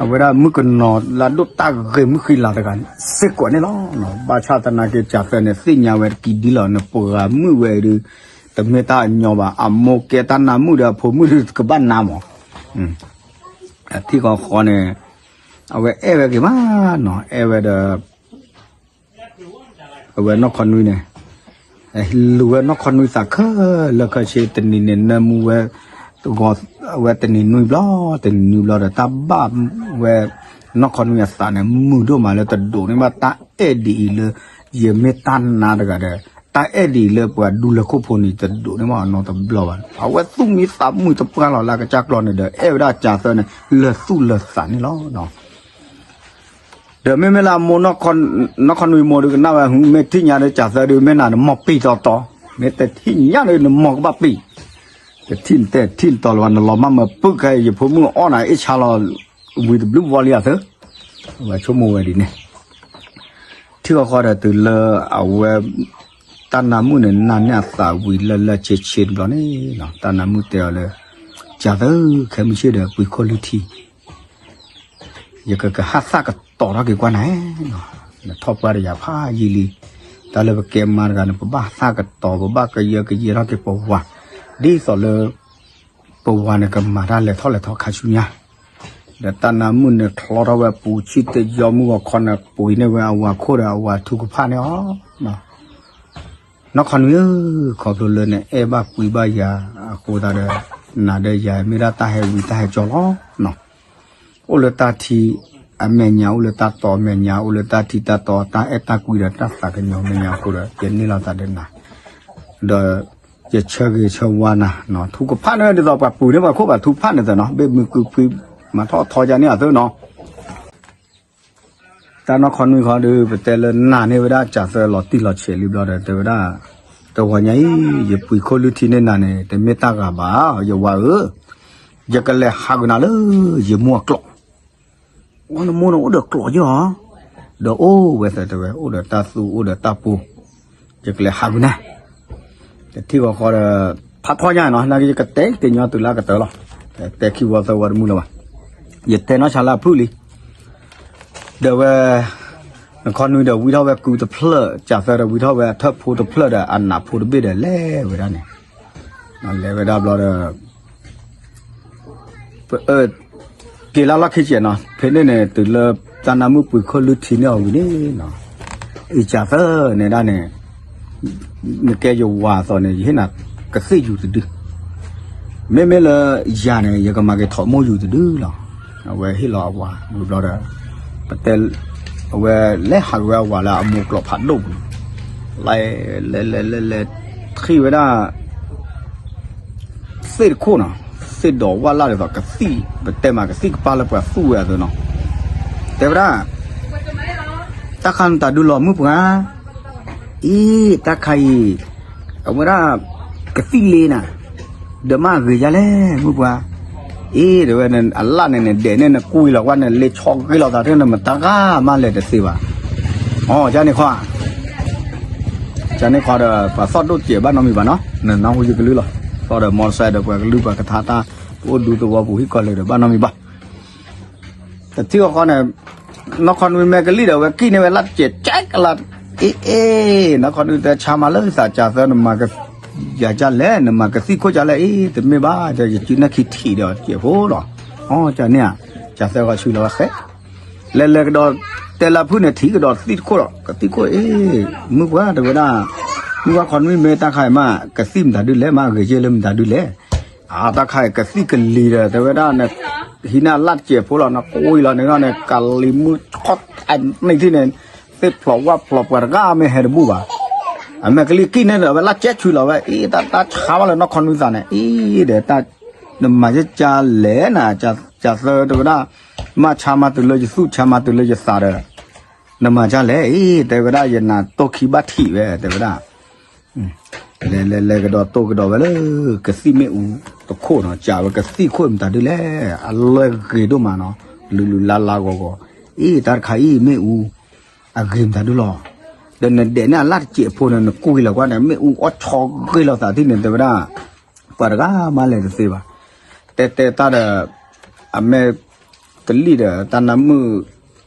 အဝဲဒၣ်မုၣ်ကနီၤလၢအဒိၣ်တၢ်ဂ့ၤမုၣ်ဃံလၤတဂၤန့ၣ် စ့ၢ်ကီးန့ၣ်လီၤ. ဘၣ်ဆၣ်သနာ်က့ ကၠးသၢန့ၣ် သ့ၣ်ညါဝဲတကံဒ်လီၤ နပှၤဂၤမုၣ်ဝဲအံၤဒုး တမ့ၢ်တၢ်အညီဘၣ် အမိၢ်ကဲတၢ်နါမုၣ်ဒီး အဖိမုၣ်ဒုးကဘၣ်နါမး ထံဃီဃီန့ၣ် အဝဲအဲၣ်ဝဲက့ၤမးနီၤ အဲၣ်ဝဲဒီး အဝဲနီၢ်ခီနွံန့ၣ် လူၤဝဲနီၢ်ခီနွံသးခဲလၢာ်ခဲဆ့ တနံၤန့ၣ် နၢမူဝဲ ဂီၤ အဝဲတနံၤနွံဘျီ တနံၤနွံဘျီဒီး တၢ်ဘၣ်ဝဲ နီၢ်ခီနွံအသးန့ၣ် မုာ်ဒိၣ်မးလၢတဒိးန့ၢ်ဘၣ်တၢ်အဲၣ်ဒ်အံၤလၢ ယမ့ၢ်တၢ်နါတဂၤဒီး တၢ်အဲၣ်ဒ်အံၤလၢပှၤဒူလၢခိၣ်ဖိန့ၣ် တဒိးန့ၢ်ဘၣ်နီတဘျီဘၣ်. အဝဲသူၣ်မံသးမုာ်တပှၢ်လီၤလၢအကစၢ်ကျီန့ၣ်ဒီး အဲၣ်ဝဲဒၣ်ကၠးသၢန့ၣ် လၢသူၣ်လၢသးန့ၣ်လီၤ. ဒီးမ့မ့ၢ်လၢအမိၢ် နီၢ်ခီနွံမိၢ်ဒုးကနၣ်ဝဲ မ့ၢ်ထံၣ်ညါဒီးကၠးသၢဒုး မ့ၢ်နၤနမိၢ်ပံၢ်တီတီ, မ့ၢ်တထံၣ်ညါဒီးနမိၢ်ကဘၣ်ပံၢ်, တထံၣ်နတဲထံၣ်နတီလၢၤဘၣ် နလီၤမၢ်မၢပုၢ်ခဲအံၤ ယဖိမုၣ်အီၣ်နၤအ့ၣ်ဆါလီၤ ဝံၤတဘျုးဝီလံအသၢ, အဝဲဆိကမိၣ်ဝဲဒ်န့ၣ် ထံဃီဃီဒီးတုၤလၢအဝဲ တၢ်နါမုၣ်န့ၣ် နၢ်န့ၢ်အသးဝံၤလၢလၢဆ့ဆ့တဘျီန့ၣ် တၢ်နါမုၣ်တဲအီၤလၢ ကၠးသၢ ခဲမုၢ်ဆ့ၣ်ဒီး ပှ့ၤခိၣ်လွံၢ်ထံ ယကကဟးသၣ်ကတီၤထီၣ်က့ၤကွၢ်နၤ, နထီၣ်ပှၢ်တယၤဖးယံာ်လံ, တၢ်လၢပကဲမါတဂၤန့ၣ် ပဘၣ်သၣ်ကတီၤ ပဘၣ်ကယၢကယဲထီၣ်က့ၤပဝၤ, ဒ်သိးလၢ ပဝၤန့ၣ်ကမၤတၢ်လဲၤထီၣ်လဲၤထီခါဆူညါ, ဒီးတၢ်နါမုၣ်န့ၣ်ချီထီၣ်ဝဲပူၤဆံၣ်တယီမုၢ်ဂီၤခီန့ၣ် ပှ့ၤန့ၢ်ဝဲအဝၤခိၣ်ဒီးအဝၤထူကဖၣ်န့ၣ်အီၤ နီၢ်ခီနွံဧၢ, ခီဖျိလၢနအဲၣ်ဘၣ်ကွံဘၣ်ယၤအဃိသတးဒီး, နၤဒီးယၤမ့ၢ်ဒၣ်တၢ်ဟဲဝံတၢ်ဟဲကၠီလီၤ. အိၣ်လၢတၢ်ထံအမဲာ်ညါ, အိၣ်လၢတၢ်တီအမဲာ်ညါ, အိၣ်လၢတၢ်ထံတၢ်တီတၢ်အဲၣ်တၢ်ကွံဒီးတၢ်သးကညီၤမဲာ်ညါအဃိဒီး ယန့ၢ်လိာ်သးဒီးနၤ, ဒီးယဆၢဂ့ၤဆၢဝါနၤ, ထူကဖၣ်န့ၣ် ဒ်သိးပှၤပူၤန့ၢ်ပှၤခိၣ်ပှၤထူဖၣ်န့ၣ်သနီၤ, ဘ့ၣ်မုၢ်ကွံဖှံ, မၤထီၣ်ထီကန့ၢ်အသနီၤ တၢ်နီၢ်ခီနွံခီဒီး ပတဲလၢနၤန့ၢ်ဝဲဒၣ်ကၠးသၢလီၤတံၢ်လီၤဆဲးလံဘျီဒီး တဲဝဲဒၣ်, တဂီၤညါအံၤ ယပှ့ၤခိၣ်လုၢ်ထံန့ၢ်နၤန့ၣ် တမ့ၢ်တၢ်ဂၤဘၣ် ယဝၤဧၢ, ယကလဲၤဟးကနၤလၢ ယမိၢ်အကျိး, ဝဲနမိၢ်န့ၣ်အိၣ်ဒီးကျိးယီၤ, ဒီးအိၣ်ဝဲသတးတဲဝဲ အိၣ်ဒီးတၢ်သူၣ်အိၣ်ဒီးတၢ်ပူၤ, ယကလဲၤဟးကနၤ တထံၣ်ဃီဃီဒီး ဖးထီညါနီၤ, နာ်က့ ယကတဲက့ၤညီတုၤလၢအကတၢၢ်လီၤ. တဲခံဝီသၢဝီတမုာ်လၢၤဘၣ်. ယတဲနီၢ်ဆါလၢအဖုၣ်လံ. ဒီးဝဲ နခီနွံဒီးဝံထီၣ်ဝဲကုတဖျၢၣ်, ကၠးသၢဒီးဝံထီၣ်ဝဲအထၢၣ်ဖိတဖျၢၣ်ဒီး အနးဖိတဘ့ၣ်ဒီးလဲၤဝဲဒၣ်န့ၣ်, လဲၤဝဲဒၣ်ဘျီဒီး ပ က့ၤလၢလီၢ်ခံကဲးနီၤ, ဖဲန့ၣ်န့ၣ် တုၤလၢတၢ်နါမုၣ်ပှ့ၤခိၣ်လုၢ်ထံန့ၢ်အီၤဝံၤန့ၣ်နီၤ, အံၤကၠးသၢန့ၣ်ဒၣ်န့ၣ်, နကဲယဝၤအသိးန့ၣ် ယဟ့ၣ်နၤကသံၣ်ယူၤတဒု, မ့မ့ၢ်လၢယၤန့ၣ် ယကမၤက့ၤထိးမိၢ်ယူၤတဒုလီၤ. အဝဲဟ့ၣ်လီၤအဝၤဝံၤဘျီဒီး ပတဲ အဝဲလဲၤဟးက့ၤဝဲအဝၤလၢအမိၢ်ကျိးဖးဒိၣ်ပူၤန့ၣ်, လဲၤလဲၤလဲၤလဲၤလဲၤ ထံၣ်ဝဲဒၣ် သ့ၣ်တခိၣ်နီၤ, သ့ၣ်ဒီးဝၣ်လၢ်ဒ်သိးကသံၣ် ပတဲမးကသံၣ်ကပၢ်လၢပှၤသူၣ်ဝဲအသိးနီၤ, တဲဝဲဒၣ်, တၢ်ခါနတၤဒုလီၤမုၣ်ပှၢ်, အံၤ တၢ်ခါအံၤ အဝဲဒၣ် ကသံၣ်လ့နၤ, ဒီးမ့ၢ်အဂ့ၤဒ်လဲၣ် မုၣ်ပှၢ်, အံၤ တဲဝဲ အလၣ်န့ၣ်န့ၣ် ဒဲးန့ၣ်နကွံလီၤကွၢ်န့ၣ် လ့ဆီဂ့ၤလီၤသးထဲန့ၣ် မတၤဂၤမးလဲၤတသ့ဘၣ်, အီ ကန့ၣ်ခီ ကန့ၣ်ခီဒီး ပှၤသီၣ်ဒိၣ်စဲးဘၣ်နီတမံၤဘၣ်နီၤ, နနၢ်ဟူယကလုၢ်လီၤ, သီၣ်ဒီး မီတစဲး ဒီးပှၤကလုၢ်ပှၤကထါတၢ် ပအိၣ်ဒူသဝီပူၤဟံၣ်ကီၢ်လၢာ်ဒီးဘၣ်နီတမံၤဘၣ်. တထံၣ်ဃီဃီန့ၣ် နီၢ်ခီနွံမဲကလံၣ်ဒီး အဝဲကံၣ်န့ၢ်ဝဲလၢ်စဲးကဲကလး, အ့ အ့ နီၢ်ခီနွံတဲဆါမးလၢသး ကၠးသၢ နမၤက ယၤကၢ်လဲၣ် နမၤကသံၣ်ခိၣ်ကၢ်လဲၣ် အ့ တမ့ၢ်ဘၣ် ယစုနၢ်ခံထံၣ်ဒီးစဲးဖိလီၤ, အီ ကန့ၣ်ဧါ, ကၠးသၢဃီဆူလီၤဝဲဃဲ လဲၤလဲၤကဒီး တဲလၢဖုၣ်န့ၣ်ထံၣ်ကဒီးသံၣ်တခိၣ်ဒီး ကသံၣ်ခိၣ်အ့ မုၢ်ပှၢ်တဲဝဲဒၣ်, မုၢ်ပှၢ်ခီနွံမ့ၢ်တၢ်ခါအံၤမး ကသံၣ်မတၤဒုလဲၣ် မ့ၢ်အဂ့ၤက့လၢမတၤဒုလဲၣ်, အတၢ်ခါအံၤကသံၣ်ကလံၤဒီး တဲဝဲဒၣ်န့ၣ်, ဟံးန့ၢ်လၢ်စဲးဖိလီၤ နကွံလီၤန့ၣ်ဒီးန့ၣ် ကလံၤမုၢ်ခီၣ်အနံၣ်ထံၣ်န့ၣ်, သ့ၣ်ဖျိးဝၣ်ဖျိးပှၤတဂၤမ့ၢ်ဟဲတဘူၣ်ဘၣ်, အမဲာ်ကလံၣ်ကံၣ်န့ၣ်ဒီး အဝဲလၢ်စဲးဆူလီၤဝဲ အ့ တၢ်တၢ်ဆါဘၣ်လၢနီၢ်ခီနွံသးန့ၣ် အ့ ဒီးတၢ် နမၤယကၢ်လဲၣ်နၤ, ကၠးသၢတဲဝဲဒၣ်, မ့ၢ်ဆါမးတုၤလၢယသူၣ် ဆါမးတုၤလၢယသးဒီး, နမၤကၢ်လဲၣ်အ့ တဲဝဲဒၣ် ယနၢ်တိၢ်ခံဘၣ်ထံးဝဲ တဲဝဲဒၣ်, လဲၤလဲၤလဲၤကဒီးတိၢ်ကဒီးဝဲလၢ ကသံၣ်မ့ၣ်အူတခိၣ်နီၤ, ကၠးဝဲကသံၣ်ခိၣ်မတၤဒုလဲၣ်, အလွဲၢ်ဂ့ၤဒိၣ်မးနီၤ, လုာ်လုာ်လါလါဂီၤဂီၤ, အ့ တၢ်တခါအံၤမ့ၣ်အူ အဂ့ၤမတၤဒုလီၤ, ဒီးနဒဲးန့ၢ်အလၢ်တစဲးဖိန့ၣ် နကွံလီၤကွၢ်န့ၣ် မ့ၣ်အူအီၣ်ဆီဂ့ၤလီၤသးထံၣ်န့ၣ် တဲဝဲဒၣ်, ပှၤတဂၤမးလဲၤတသ့ဘၣ်, တဲတဲတၢ်ဒီး, အမဲာ်ကလံၣ်ဒီးတၢ်နါမုၣ်,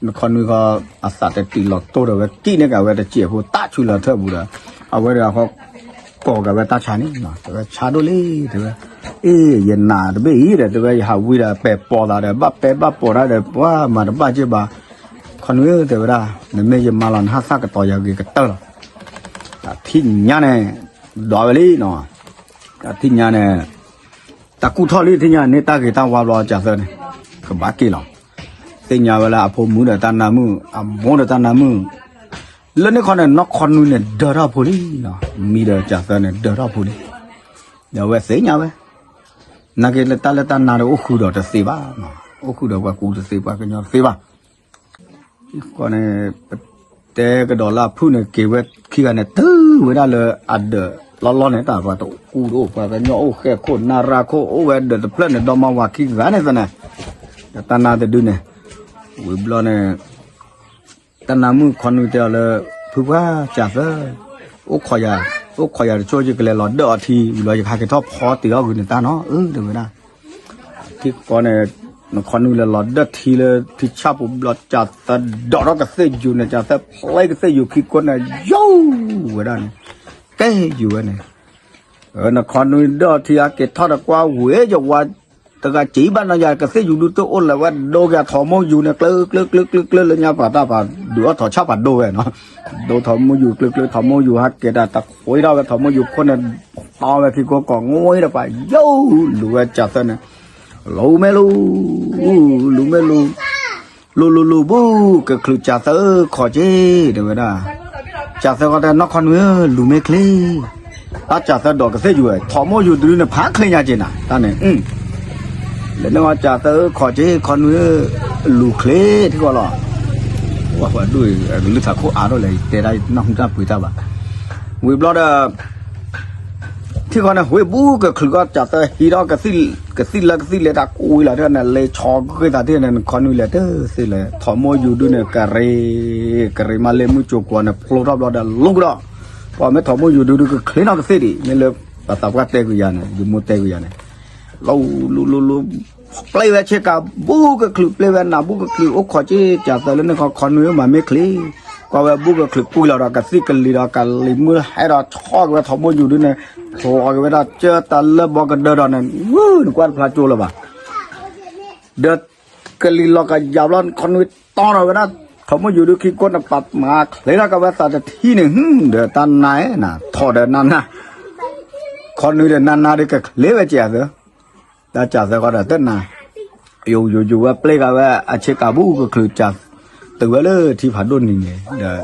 နခီနွံဃီ, အသးတတုၤလီၤတိၢ်ဒီးဝဲကံၣ်န့ၢ်က့ၤဝဲတစဲးဖိတၢ်ဆူလီၤထၢၣ်ပူၤဒီး, အဝဲဒီးအဃိ ကိးက့ၤဝဲတၢ်ဆါန့ၣ်, တဲဝဲဆါဒိၣ်လံ, တဲဝဲ, အ့ ယနၢ်တဘ့ၣ်အံၤဒီး တဲဝဲယဟးဝံဒီးပဲာ်ပိာ်သးဒီး ဘၣ်ပဲာ်ဘၣ်ပိာ်တၢ်ဒီး ပှၤမၤတဘၣ်က့ဘၣ်, ခီနွံဧၢ တဲဝဲဒၣ်, နမ့ၢ်ယမါလီၤ နဟးသၣ်ကတီၤယၤဂ့ၤကတၢၢ်လီၤ, တထံၣ်ညါန့ၣ်, ဒွးဝဲလံနီၤ, တထံၣ်ညါန့ၣ်, တၢ်ကူၣ်ထီၣ်လံ ထံၣ်ညါန့ၣ်တၢ်ဂ့ၤတၢ်ဝါဘျီကၠးသၢန့ၣ်, ကဘၣ်က့ၤလီၤ, သ့ၣ်ညါဝဲလၢအဖိမုၣ်ဒီးတၢ်နါမုၣ် အမိၢ်ဒီးတၢ်နါမုၣ်, လၢန့ၣ်ခီန့ၣ် နီၢ်ခီနွံန့ၣ် ဒၢထီၣ်ဖိလံနီၤ, မံဒီးကၠးသၢန့ၣ် ဒၢထီၣ်ဖိလံ, ဒီးအဝဲသ့ၣ်ညါဝဲ, နာ်က့လၢတၢ်လၢတၢ်နါဒီးအိၣ်ဃုာ်ဒီးတသ့ဘၣ်, အိၣ်ဃုာ်ဒီးပှၤကူတသ့ ပှၤကညီတသ့ဘၣ် ဃီန့ၣ်, ပတဲကဒီးလၢအဖုၣ်န့ၣ် က့ၤဝဲခံဂၤန့ၣ် တုၤဝဲဒၣ်လၢအဒၢးလီၢ်လီၢ်န့ၣ် တၢ်ပှၤတကူတအိၣ် ပှၤကညီအိၣ်ဃဲခိၣ်နၢ်ရၢခိၣ် အိၣ်ဝဲဒၢးတဖျၢၣ်န့ၣ် ဒီမါဝၤခံဂၤန့ၣ်သန့ၣ်, ဒီးတၢ်နါတဒုန့ၣ်, ဝံၤဘျီန့ၣ် တၢ်နါမုၣ်ခီနွံတဲအီၤလၢ, ဖုပှၢ်ကၠးသၢ, အိၣ်ခိးယၤ, အိၣ်ခိးယၤတဆိ ယကလဲၤလီၤဒၢၣ်အီၤထံ ဝံၤလီၤယကဟဲက့ၤထီၣ်ဖီတ့ၢ်အီၣ်ဂုာ်န့ၢ်တၢ်နီၤ အၢ တဲဝဲဒၣ်, ထံကီန့ၣ်, နခီနွံလဲၤလီၤဒၢၣ်ထံလၢထံဆၣ်ပူၤဘျီ ကၠးသၢဒိးထီၣ်ကသ့ၣ်ယူၤန့ၣ် ကၠးသၢဖျဲကသ့ၣ်ယူၤခံကိးန့ၣ် ယူၤဝဲဒၣ်န့ၣ်, ကဲယူၤဝဲန့ၣ်, နခီနွံဒၢၣ်ထံအက့ၤထီၣ်ဒီးကွၢ်ဝဲယဝၤ တဂၤစံးဘၣ်နီၤယၤ ကသ့ၣ်ယူၤဒုတအိၣ်လၢၤဝဲ ဒိက့ၤထီၣ်မိၢ်ယူၤန့ၣ် ကျၢကျၢကျၢကျၢကျၢလၢညါပှၤတၢ်ပှၤဒုးအီၣ်ထီၣ်ဆၣ်ပှၤဒိဝဲနီၤ, ဒိထီၣ်မိၢ်ယူၤကျၢကျၢ ထီၣ်မိၢ်ယူၤဟးက့ၤတၢ်တခွံထီၣ်ဝဲ ထီၣ်မိၢ်ယူၤခိၣ်န့ၣ် တီဝဲခံကိကီၢ် ငွံဒီးပှၤယိလူၤဝဲကၢ်သၢန့ၣ်, လူၤမ့ၢ်လူၤ, လူၤမ့ၢ်လူၤ လူၤလူၤလူၤ ဘူးကချုးကၢ်သၢခီၣ်က့ၤ တဲဝဲဒၣ်, ကၢ်သၢဃီတဲ နီၢ်ခီနွံဧၢ လူၤမ့ၢ်ချ့, တၢ်ကၢ်သၢဒီးကသ့ၣ်ယူၤဝဲ ထီၣ်မိၢ်ယူၤတဒုန့ၣ် ဖးချ့ညါက့ၤနၤ တၢ်န့ၣ်, လၢန့ၣ်ဝဲကၢ်သၢခီၣ်က့ၤ ခီနွံဧၢ လူၤချ့ထံဃီလီၤ, ဝဲဒၣ် ကလုၢ်ထးခိၣ်အါထီၣ်လဲၣ် တဲဒၣ်နၢ်ဟူတၢ်ပှ့ၤတၢ်ဘၣ်, ဝံၤဘျီဒီး ထံဃီန့ၣ် ဝ့ၢ်ဘူးကချုးကီၢ် ကၢ်သၢဟံးထီၣ် ကသံၣ်လၢကသံၣ်လဲၤတၢ်ကွံလီၤ ထံဃီန့ၣ် လဲၤဆီဂ့ၤသးထံန့ၣ် နခီနွံလဲၤတသ့လဲၣ် ထီၣ်မိၢ်ယူၤဒုန့ၣ် ကရ့ ကရ့မးလၢမုၢ်ကၠိၤကွီၤန့ၣ် ဖျိထီၣ်ဘျီဒီး လူၤကဒီး, ပှၤမ့ၢ်ထီၣ်မိၢ်ယူၤဒုဒုကချ့နီၢ်ကသ့ၣ်ဒံး မ့ၢ်လၢပှၤသးပှၢ်တဲကွံာ်ယၤန့ၣ် ယမိၢ်တဲကွံာ်ယၤန့ၣ်, လူၤလူၤလူၤလူၤ ပျဲဝဲဆ့ကၤ ဘူးကချုး ပျဲဝဲနး ဘူးကချုး အိၣ်ခိးက့ၤ ကၢ်သၢလၢန့ၣ်ခီ ခီနွံမးမ့ၢ်ချ့, ကွၢ်ဝဲဘူးကချုးကွံာ်လီၤဒီး ကသံၣ်ကလံၤဒီး ကလံၤမုၢ်ဟဲဒီးဆီၣ်က့ၤဝဲထီၣ်မိၢ်ယူၤဒုန့ၣ်, ဖျိက့ၤဝဲဒၣ် ကၢတၢ်လၢဘီကဒၢဒီးန့ၣ် ဝူ နကွၢ်တဖျါကၠိလၢၤဘၣ်, ဒီးကလံၤလီၤကယၤဘျီ ခီနွံတီထီၣ်ဝဲဒၣ် ထီၣ်မိၢ်ယူၤဒုခံကိးန့ၣ် ပာ်မၤချ့ထီၣ်က့ၤဝဲသးတထံၣ်န့ၣ် ဟူဒီးတၢ်နါနၤ ထီၣ်ဒီးနါနါ ခီနွံဒီးနါနါဒီးကချ့ဝဲကၢ်သၢ, တၢ်ကၢ်သၢဃီဒီးတနါ, ယိယိယိဝဲပျဲက့ၤဝဲအဆ့ကၤဘူးကချုးကၢ်, တုၤဝဲလၢထံဖးဒိၣ်နံၤန့ၣ်ဒီး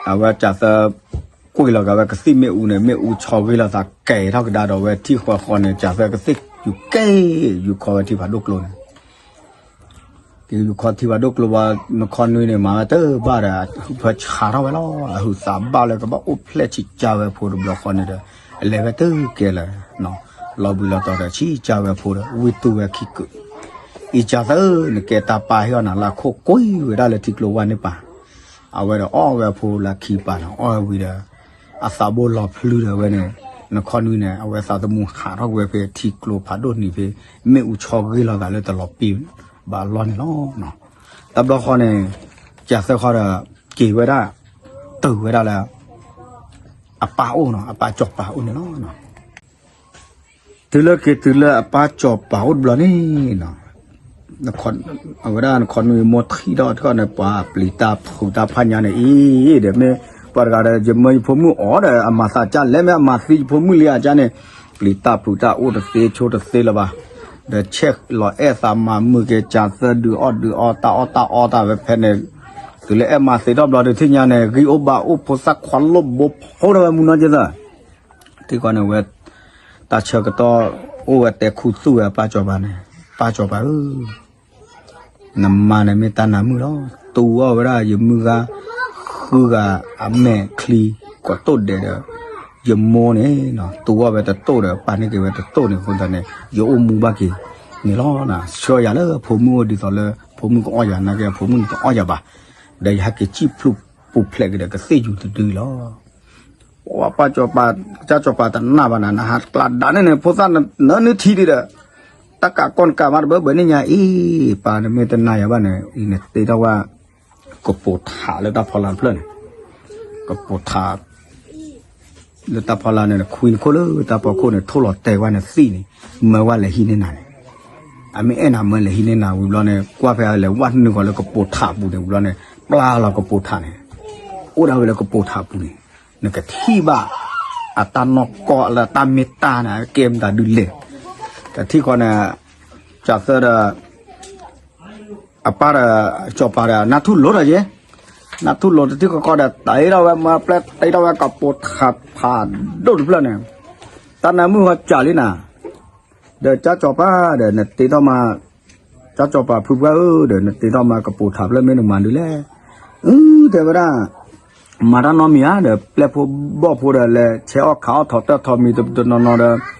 အဝဲကၢ်သၢ ကွံာ်လီၤက့ၤဝဲကသံၣ်မ့ၣ်အူန့ၣ် မ့ၣ်အူဆီဂ့ၤလီၤသးကဲထီၣ်ကဒါဒီးဝဲထံဃီဃီန့ၣ် ကၢ်သၢကသ့ၣ်ယူၤက့ၤ ယူၤခီဝဲထံဖးဒိၣ်ကျိန့ၣ် ကယူၤခီထံဖးဒိၣ်ကျိဘၣ် နခီနွံန့ၣ် မၤဝဲတဘၣ်ဒီး အဟုဖၢဆးထီၣ်ဝဲလီၤ. အဟုသးဘၣ်လၢကဘၣ်အိၣ်ဖျဲၣ်ဆံးကၢ်ဝဲဖိတဘျီဃီန့ၣ်ဒီး အလဲၤဝဲတကဲလၢၤ, လီၤဘှံးလီၤတီၤဒီးဆံးကၢ်ဝဲဖိဒီး ဝံတူၢ်ဝဲခံကုာ်, အံၤကၢ်သၢ နကဲတၢ်ပာ်ဟ့ၣ်အီၤနၤ လၢခိၣ်ကွံာ်ဝဲဒၣ်လၢထံကျိဝါန့ၣ်ပၢ်, အဝဲဒီးအီၣ်ဝဲအဖိလၢခံပၢ်န့ၣ် အီၣ်ဝဲဝံၤဒီး အသးဘိလီၤဖျုဒီးဝဲန့ၣ်, နခီနွံန့ၣ် အဝဲသးသမူဟးထီၣ်ကွံာ်ဝဲဖဲထံကျိဖးဒိၣ်နံၤဖဲ မ့ၣ်အူဆီဂ့ၤလီၤသးလၢတလီၤပံာ်ဘၣ်အလီၢ်န့ၣ်လီၤ. တဘျီဃီန့ၣ် ကၢ်သၢဃီဒီး က့ၤဝဲဒၣ် တုၤဝဲဒၣ်လၢ အပၢ်အိၣ်နီၤ အပၢ်စီၤပၤအိၣ်န့ၣ်လီၤ. တုၤလၢက့ၤတုၤလၢအပၢ်စီၤပၤအိၣ်တဘျီန့ၣ် အဝဲဒၣ်နခီနွံမိၢ်ထံၣ်ထီၣ်ထီၣ်န့ၣ် ပှၤပျံၤတၢ်ဖုးတၢ်ဖးညါန့ၣ်အံၤဒီး မ့ၢ်ပှၤတဂၤဒီး ယမၢယဖိမုၣ်အီၤဒီး အမၤသးကၢ်လဲၣ် မ့ၢ်အမၤသံယဖိမုၣ်လံဧါကၢ်န့ၣ် ပျံၤတၢ်ဖုးတၢ်အိၣ်တသ့ဆိတသ့လၢၤဘၣ်, ဒီးဆဲးလီၤအဲၣ်သးမၤမုာ်က့ၤကၢ်သၢ ဒုးအီၣ်ဒုးအီ တၢ်အီၣ်တၢ်အီတၢ်ဝဲဖဲန့ၣ်, တုၤလၢအဲၣ်မၤသံထီၣ်ဘျီဒီး ထံၣ်ညါန့ၣ် ဂံၢ်အိၣ်ဘါအိၣ် ဖိသၣ်ခွါလိၣ်ဘိဖိဒၣ်ဝဲမုၢ်နီၢ်က့သၢ ထံကီၢ်န့ၣ်ဝဲ တၢ်ဆၢကတီၢ် အိၣ်ဝဲတဲခူသူၣ်ဝဲအပၢ်စီၤပၤန့ၣ်, ပၢ်စီၤပၤဧၢ, နမါန့ၣ်မ့ၢ်တၢ်နါမုၣ်လီၤ. တူၢ်အီၣ်ဝဲဒၣ်ယမုၢ်ဂၤ ဃုဂၤအမဲာ်ချံ ကိးတိၢ်ဒဲးဒီး ယမိၢ်န့ၣ် တူၢ်အီၣ်ဝဲတတိၢ်ဒီး ပာ်န့ၢ်က့ၤဝဲတတိၢ်န့ၣ်အဃိသတးန့ၣ် ယအိၣ်မူဘၣ်က့ၤန့ၣ်လီၤ. ဆှၢယၤလၢဖိမုၣ်အိၣ်ဒ်သိးလၢ ဖိမုၣ်ကအီၣ်ယၤ နာ်က့ ဖိမုၣ်န့ၣ်တအီၣ်ယၤဘၣ်, ဒီးယဟဲက့ၤစံၣ်ဖျိပူၤဖျဲးက့ၤဒီးကသ့ၣ်ယူၤတဒုလီၤ. ပှၤပၢ်စီၤပၤ ကၢ်စီၤပၤတနာ်ဘၣ်နၤ နဟးကျါဒၣ်န့ၣ်န့ၣ် ဖိသၣ်နၢနုထံဒံးဒီး တၢ်ကးကီၢ်နကးမးတဘၢဘၢန့ၣ်ညါအံၤ ပၢ်နမ့ၢ်တနာ်ယၤဘၣ်န့ၣ် အံၤနတ့ထီၣ်ဝဲ ကပိာ်ထးလၢတၢ်ဖီလာ်တဖျၢၣ်န့ၣ်, ကပိာ်ထး လၢတၢ်ဖီလာ်န့ၣ် နခွံနခိၣ်လၢတၢ်ဖီခိၣ်န့ၣ် ထိၣ်လီၤတဲာ်ဝဲန့ၣ်သံၣ်န့ၣ် မၢဝဲလဲၤဟံးန့ၢ်နၤန့ၣ်, အမ့ၢ်အဲၣ်နၤမၢလဲၤဟံးန့ၢ်နၤဝံၤဘျီန့ၣ် ကွၢ်ဖဲလဲၤဝဲနုာ်ဃီလၢကပိာ်ထးပူၤန့ၣ်ဝံၤဘျီန့ၣ် ပျၢ်လီၤကပိာ်ထးန့ၣ်, အိၣ်ဒၣ်ဝဲလၢကပိာ်ထးပူၤန့ၣ်, နကထံၣ်ဘၣ် အတၢ်နီၢ်ကီၢ်လၢတၢ်မ့ၢ်တၢ်န့ၣ် ကဲမတၤဒုလဲၣ်, တထံၣ်ဃီန့ၣ် ကၢ်သၢဒီး အပၢ်ဒီး စီၤပၤဒီး နၢ်ထူၣ်လိၤဒီးယဲ, နၢ်ထူၣ်လိၤတထံၣ်ဃီဃီဒီး တ့ထီၣ်ဝဲမၢပျဲ တ့ထီၣ်ဝဲကပိာ်ထးဖးဒိၣ်တဖျၢၣ်န့ၣ်, တၢ်နါမုၣ်ဟီစၢ်လံနၤ, ဒီးကၢ်စီၤပၤဒီး နတ့ထီၣ်မး ကၢ်စီၤပၤဖုပှၢ်ဧၢ ဒီး နတ့ထီၣ်မးကပိာ်ထးဖျၢၣ်မ့ၢ်နမၤဒုလဲၣ်, အု တဲဝဲဒၣ် မၤတၢ်နီတမံၤဧါ ဒီးပျဲၢ်ဖိဘီၣ်ဖိဒီး လဲၤဆဲးအီၣ်ခးအီၣ်ထီၣ်တၢၢ်ထီၣ်မံၤတနီၤနီၤဒီး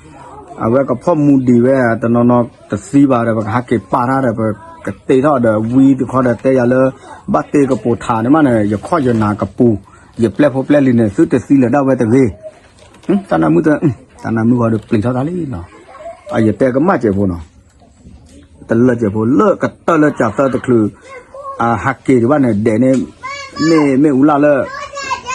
အဝဲကဖီၣ်မူဒံးဝဲ တနီၤနီၤတသံဘၣ်ဒီး ပကဟးက့ၤပာ်တၢ်ဒီး ပကတ့ထီၣ်ဒီး ဝံတခီဒီးတဲယၤလၢ ဘၣ်တ့ကပိာ်ထးန့ၣ်မးန့ၣ် ယခီၣ်ယနၢ်ကပူၤ ယပျဲၢ်ဖိပျဲၢ်လံၤန့ၣ် သုတသံလၢၤဒၣ်ဝဲတဂ့ၤ, တၢ်နါမုၣ်တ တၢ်နါမုၣ်ဃီဒီးပျံၤထီၣ်တၢ်လံနီၤ, အယတဲကမၣ်စဲးဖိနီၤ တလၢစဲးဖိ လၢကတၢၢ်လၢကၢ်သၢတချုး အဟးက့ၤဒံးဘၣ်န့ၣ် ဒဲးန့ၣ် မ့ၢ်မ့ၣ်အူလၢ်လၢ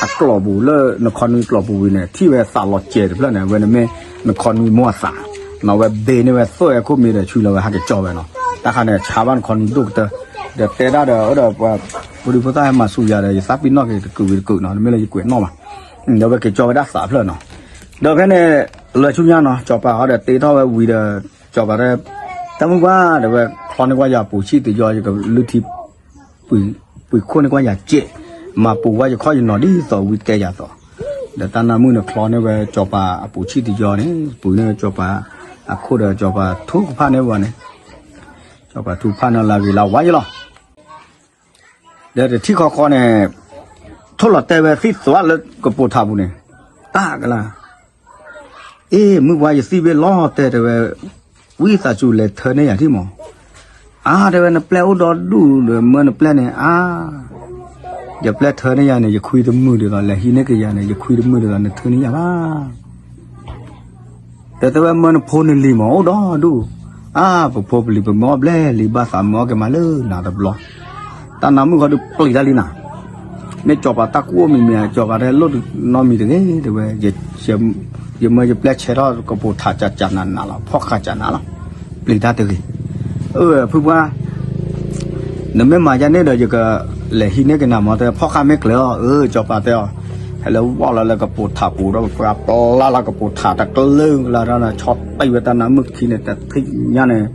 အကျိာ်ပူၤ လၢနခီနွံကျိာ်ပူၤဝံၤန့ၣ် ထံၣ်ဝဲသးလီၤစဲးတဖျၢၣ်န့ၣ် အဝဲန့ၣ်မ့ၢ်နခီနွံမိၢ်အသး, နီၤဝဲဘ့ၣ်န့ၢ်ဝဲသိၣ်ဝဲခိၣ်မံၤဒီးဆူလီၤဝဲဟးက့ၤကၠီဝဲနီၤ, တၢ်ခါန့ၣ် ဆါဘၣ်နခီနဒိၣ်ကတၢၢ်, ဒီးတဲဒၣ်ဒီး အိၣ်ဒီးပှၤဖိဒံဖိသၣ်ဟဲမၤဆူယၤဒီး ယသးပ့ၤနီၣ်က့ၤတကုာ်ဝံၤတကုာ်နီၤ, တမ့ၢ်လၢ ယကွဲးနီၣ်ဘၣ်, ဒီးဝဲက့ၤကၠီဝဲဒၣ်သးဖျၢၣ်နီၤ, ဒီးဖဲန့ၣ် လၢဆူညါနီၤ ကၠီၤပၤဟီဒီးတ့ထီၣ်ဝဲဝံၤဒီး ကၠီၤပၤတဲ တၢ်မုၣ်ပှၢ် တဲဝဲ ချီန့ၢ်ကွၢ်ယၤပူၤဆံၣ်တယီ ယကလုၢ်ထံ ပှ့ၤခိၣ်န့ၢ်ကွၢ်ယၤစဲး, မၤပူၤကွၢ်ယခီၣ်ယနီၤဒ်သိးဝံတဲယၤသိး, ဒီးတၢ်နါမုၣ်န့ၣ်ချီန့ၢ်ဝဲကၠီၤပၤအပူၤဆံၣ်တယီန့ၣ် ပူၤန့ၢ်ကၠီၤပၤအခိၣ်ဒီးကၠီၤပၤထူကဖၣ်န့ၢ်ဝဲန့ၣ်, ကၠီၤပၤထူကဖၣ်န့ၢ်လၢအဂ့ၤလၢအဝါယလီၤ. ဒီးတထံၣ်ဃီဃီန့ၣ် ထိၣ်လီၤတဲာ်ဝဲသံၣ်သွးလၢကပိာ်ထးပူၤန့ၣ်, တၢ်ကလၢ အ့ မုၣ်ပှၢ်ယသံၣ်ဘ့ၣ်လီၤတဲာ်တဲဝဲ, ဝံသးစူၤလဲၤထၢန့ၢ်ယၤထံၣ်မး, အါ တဲဝဲ နပျဲၢ်အိၣ်ဒီဒူၣ်ဒီးမၢနပျဲၢ်န့ၣ် အါ ယပျဲၢ်ထၢန့ၢ်ယၤန့ၣ် ယခွံတမုာ်ဒ်သိး လဲၤဟံးန့ၢ်က့ၤယၤန့ၣ် ယခွံတမုာ်ဒ်သိး နထၢန့ၢ်ယၤဘၣ်. ဒီးတဲဝဲမၢနဖိနလံၤမး အိၣ်ဒီဒူၣ်, အါ ပဖိပလံၤပမၢအီၣ်ဘျဲၣ်လံ ဘၣ်သးမၢအီၣ်က့ၤမးလၢနၤတဘျီ, တၢ်နါမုၣ်ဃီဒုးပျံၤတၢ်လံနၤ, မ့ၢ်ကၠီၤပၤတၢ်ကူၣ်အိၣ်မံၤမံၤ ကၠီၤပၤတဲလိၣ်နီတမံၤတဂ့ၤ တဲဝဲ ယမၢယပျဲၢ်ဆဲးထီၣ်ကပိာ်ထးကကနးနးလီၤ ဖီၣ်ဃာ်ကနးလီၤ, ပျံၤတၢ်တဂ့ၤ, အၢ ဖုပှၢ် နမ့ၢ်မၤယၤန့ၣ်ဒီး ယကလဲၤဟံးန့ၢ်က့ၤနၤမး တဲ ဖီၣ်ဃာ်မ့ၢ်ကျၢၤအီၤ အၢ ကၠီၤပၤတဲအီၤ, ဟဲလၢဝီၣ်လီၤလၢကပိာ်ထးပူၤဒီး ပှၤပျၢ်လၢကပိာ်ထးတကလုာ်ကလၢၤဒီး ဆီၣ်တံၢ်ဝဲတၢ်နါမုၣ်ခံန့ၣ် တထံၣ်ညါန့ၣ်,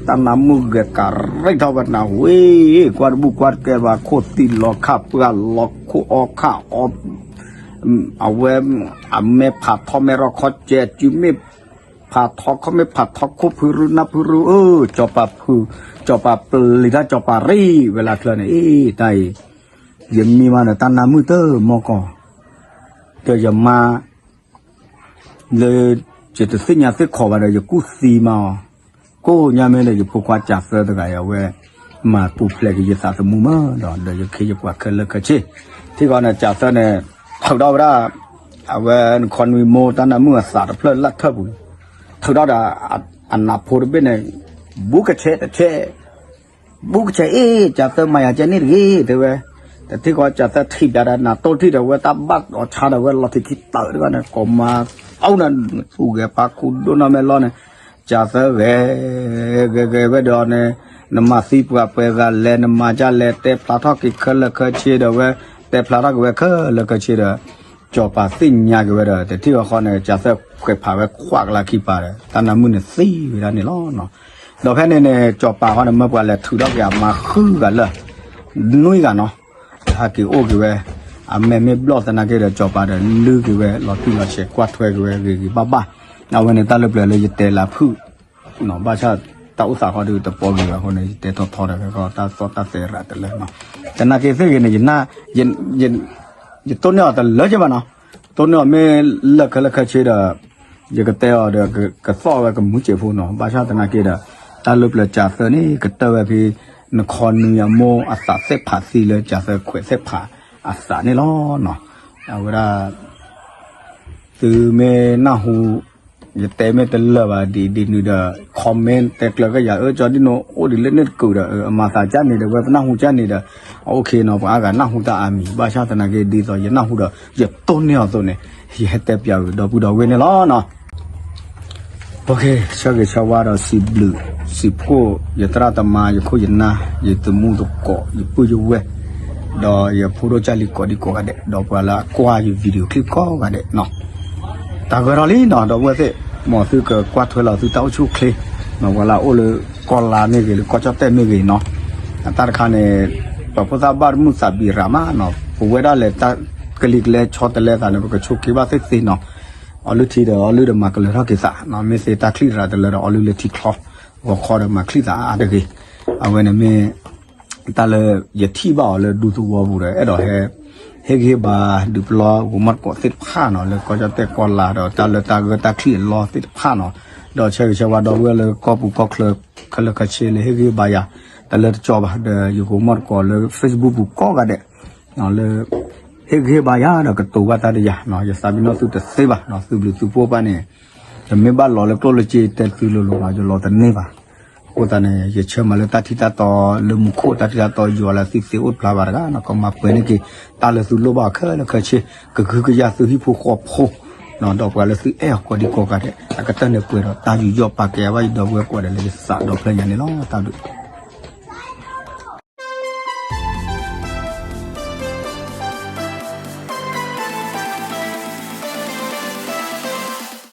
တၢ်နါမုၣ်ဂဲၤကၤရံၣ်ထီၣ်ဝဲနၤဝံၤ, ကွၢ်တဘူၣ်ကွၢ်တကဲဘၣ် ခိၣ်သံလီၤခၣ်ပှၢ်လီၤခိၣ်အီခၣ်အီ အဝဲ အမဲာ်ဖးထီမဲာ်ရီခီကဲ စုမ့ၢ်ဖးထီခီၣ်မ့ၢ်ဖးထီခိၣ်ဖုရူနၢ်ဖုရူ အၢ ကၠီၤပၤဖု, ကၠီၤပၤပျံၤတၢ်ကၠီၤပၤရံၣ်ဝဲလၢချၢန့ၣ် အ့ တၢ်အံၤ, ယမံမးဒီးတၢ်နါမုၣ်တမီၢ်ကီၢ်, ဒီးယမါ လၢ ယတသ့ၣ်ညါသ့ၣ်ခီဘၣ်ဒီး ယကူၣ်သံမးအီၤ, ကိးညါမ့ၢ်ဒီး ယဖိခွါကၢ်သၢတဂၤအံၤ အဝဲ မၤပူၤဖျဲးက့ၤယသးသမူမးဒီး ဒီးယခ့ယပှၤခဲလၢာ်ခဲဆ့, ထံၣ်ဃီန့ၣ် ကၢ်သၢန့ၣ် ထုးထီၣ်ဝဲဒၣ် အဝဲနခီနွံမိၢ်တၢ်နါမုၣ်အသးတဖျၢၣ်လၢ်ထၢၣ်ပူၤ, ထုးထီၣ်ဒီး အနးဖိတဘ့ၣ်န့ၣ် ဘူးကဆဲးတဆဲး ဘူးကဆဲးအ့ၣ် ကၢ်သၢမၤယၤကဲန့ၣ်တဂ့ၤ တဲဝဲ, တထံၣ်ဃီကၢ်သၢထံၣ်ဘၣ်ဒီး နၤတိၢ်ထံၣ်ဒီးဝဲတၢ်ဘၣ်အီၤဆါဒီးဝဲလီၤထံးခံတၢၢ်တဂၤန့ၣ် ကိးမါ အိၣ်နၤ ပူၤဂဲၤပာ်ခူဒိၣ်နီၢ်မဲာ်လီၤန့ၣ်, ကၢ်သၢဂဲၤ ဂဲၤဂဲၤဝဲဒီးန့ၣ်, နမၤသံပှၤပှဲၤဂၤလဲၣ် နမၤဒ်လဲၣ် တဲဖျါထီၣ်က့ၤခဲလၢာ်ခဲဆ့ဒီးဝဲ, တဲဖျါထီၣ်က့ၤဝဲခဲလၢာ်ခဲဆ့ဒီး ကၠီၤပၤသ့ၣ်ညါက့ၤဝဲဒီး တထံၣ်ဃီဃီန့ၣ် ကၢ်သၢခွဲးဖးဝဲခွးကလးခံပၤဒီး တၢ်နါမုၣ်န့ၣ်သံဝဲဒၣ်န့ၣ်လီၤ. ဒီးဖဲန့ၣ်န့ၣ် ကၠီၤပၤဃီန့ၣ် မၢပှၤလဲၤထုးထီၣ်က့ၤအမါဃုဂၤလၢ နွံဂၤနီၤ, ဟဲက့ၤအိၣ်က့ၤဝဲ, အမဲာ်မ့ၢ်ဘျီၣ်သနာ်က့ဒီး ကၠီၤပၤဒီးလုၢ်က့ၤဝဲ လီၤတံၢ်လီၤဆဲးကွၢ်ထွဲက့ၤဝဲဂ့ၤဂ့ၤဘၣ်ဘၣ်, အဝဲန့ၣ်တၢ်လၢပျၢၤလၢယတဲလၢဖုၣ် ဘၣ်ဆၣ်တၢ်အိၣ်သးဃီဒီးတပီဂ့ၤဘၣ်အဃိန့ၣ် ယတဲထီထီဒီး တၢ်သီၣ်တၢ်သဲရးတလၢနီၤ, သနာ်က့သ့ၣ်ဂ့ၤန့ၣ် ယတိၢ်န့ၢ်အီၤတလၢက့ဘၣ်နီၤ, တိၢ်န့ၢ်အီၤမ့ၢ်လၢခဲလၢာ်ခဲဆ့ဒီး ယကတဲအီၤဒီး ကသီၣ်ဝဲကမူစဲးဖိနီၤ, ဘၣ်ဆၣ်သနာ်က့ဒီး တၢ်လၢပျၢၤကၢ်သၢန့ၣ် ကတၢၢ်ဝဲဖဲ နခီနွံအမိၢ်အသးသ့ၣ်ဖးသံလၢကၢ်သၢခွဲးသ့ၣ်ဖးအသးန့ၣ်လီၤနီၤ, အဝဲဒၣ် သုမ့ၢ်နၢ်ဟူ ယတဲမ့ၢ်တလၢာ်ဘၣ်ဒ်ဒ်နုၤဒီး comment တဲကျၢၤကယၤ အၢ ကၠီဒံၣ်နိ အိၣ်ဒ်လဲၣ်န့ၣ်တကုာ်ဒီး အမၤသးကၢ်န့ၣ်ဒီး ဝဲပနၢ်ဟူကၢ်န့ၣ်ဒီး OK နီၤ, ပှၤအါဂၤနၢ်ဟူတၢ်အါမံၤ ဘၣ်ဆၣ်သနာ်က့ဒ်သိးယနၢ်ဟူဒီး ယတိၢ်န့ၢ်အီၤအသိးန့ၣ် ယဟဲတဲပျးဝံၤဒီပုၢ်ဒီဝဲၢ်န့ၣ်လီၤနီၤ. ဆၢဂ့ၤဆၢဝါဒီးစံးဘျုး စံးဖှိၣ် ယသရၣ်သမါ ယခိၣ်ယနၢ် ယသမူသကိး ယပုၢ်ယဝဲၢ် ဒီးယဖိဒိၣ်ကၢ်လံၤကိးဒံကိးဂၤဒဲး ဒီးပှၤလၢအကွၢ်ယ video clip ကိးဂၤဒဲးနီၤ, တၢ်ဂဲၤထီၣ်လံနီၤ ဒီပုၢ်ဝဲၢ်သ့ၣ်, မ်သုကကွၢ်ထွဲလီၤသုတၢ်အိၣ်ဆူၣ်အိၣ်ချ့, ပှၤလၢအအိၣ်လၢကီၢ်လါမ့ၢ်ဂ့ၤ လၢကီၢ်ကၠီၣ်တဲၣ်မ့ၢ်ဂ့ၤနီၤ, အတၢ်တခါန့ၣ် ပှၤဖိသၣ်ဘၣ်တမုာ်သးဘံၣ်ရၤမးနီၤ, ပဝဲဒၣ်လဲၤတၢ်ကလံၤကလဲၤဆီတလဲသးန့ၣ် ပကဆိးက့ဘၣ်သ့ၣ်သ့ၣ်နီၤ, အီလုၢ်ထံဒီးအီလုၢ်ဒီးမၤကလၢၤထီၣ်က့ၤသး, မ့ၢ်သ့တၢ်ချံၣ်ရၤတလၢဒီးအီလုၢ်လၢထံချီ, ဂီၤခီဒီးမၤချံၣ်သးအါတဂ့ၤ, အဝဲန့ၣ်မ့ၢ် တၢ်လၢယထံၣ်ဘၣ်အီၤလၢဒူသဝီပူၤဒီး အဲၣ်ဒိးဟဲ ဟ့ၣ်ဂံၢ်ဟ့ၣ်ဘါဒုးပျီ ဂိၤမီၢ်တကိးသ့ၣ်တဖၣ်နီၤ လၢကီၢ်ကၠီၣ်တဲၣ်ကီၢ်လါဒီး တၢ်လၢတၢ်ဂၢၢ်တၢ်ချံၣ်အလီၢ်သ့ၣ်တဖၣ်နီၤ, ဒီးဆၢဂ့ၤဆၢဝါဒီပုၢ်ဝဲၢ်လၢကီၢ်ပူၤကီၢ်ချၢ ခဲလၢာ်ခဲဆ့လၢဟ့ၣ်ဂံၢ်ဟ့ၣ်ဘါယၤ တၢ်လၢတကၠီဘၣ် ဒီးယဂိၤမီၢ်တကိးလၢ Facebook ပူၤကိးဂၤဒဲး လၢ ဟ့ၣ်ဂံၢ်ဟ့ၣ်ဘါယၤဒီးကတိၤဘၣ်တၢ်တယၤနီၤ ယသးပ့ၤနီၣ်သုတသ့ဘၣ်နီၤ သုဘျုးသုဖှိၣ်ဘၣ်န့ၣ် ယမ့ၢ်ဘၣ်လီၤလၢကျိၣ်လၢစ့တဲသုလိၤလိၤနီၤ ယလီၤတန့ၢ်ဘၣ်. အဃိသတးန့ၣ် ယဆၢမၤလၢတၢ်ထံၣ်တၢ်တီလၢမူခိၣ် တၢ်ထံၣ်တၢ်တီယွၤလၢသုသ့အိၣ်တဖျါဘၣ်တဂၤနီၤ ကမၤပှဲၤန့ၢ်က့ၤ တၢ်လၢသုလိၣ်ဘၣ်ခဲလၢာ်ခဲဆ့ ကဂုာ်ကယၤသုဟံၣ်ဖိဃီဖိ ဒီးပှၤလၢသုအဲၣ်အီၤကိးဒံကိးဂၤဒဲး အကတၢၢ်န့ၣ်ပှဲၤဒီးတၢ်ယူးယီၣ်ပာ်ကဲအဘၣ်ယဒီပုၢ်ဝဲၢ်ကိးဂၤဒဲးလၢယသးဒီဖျၢၣ်ညါန့ၣ်လီၤ. တၢ်ဘျုး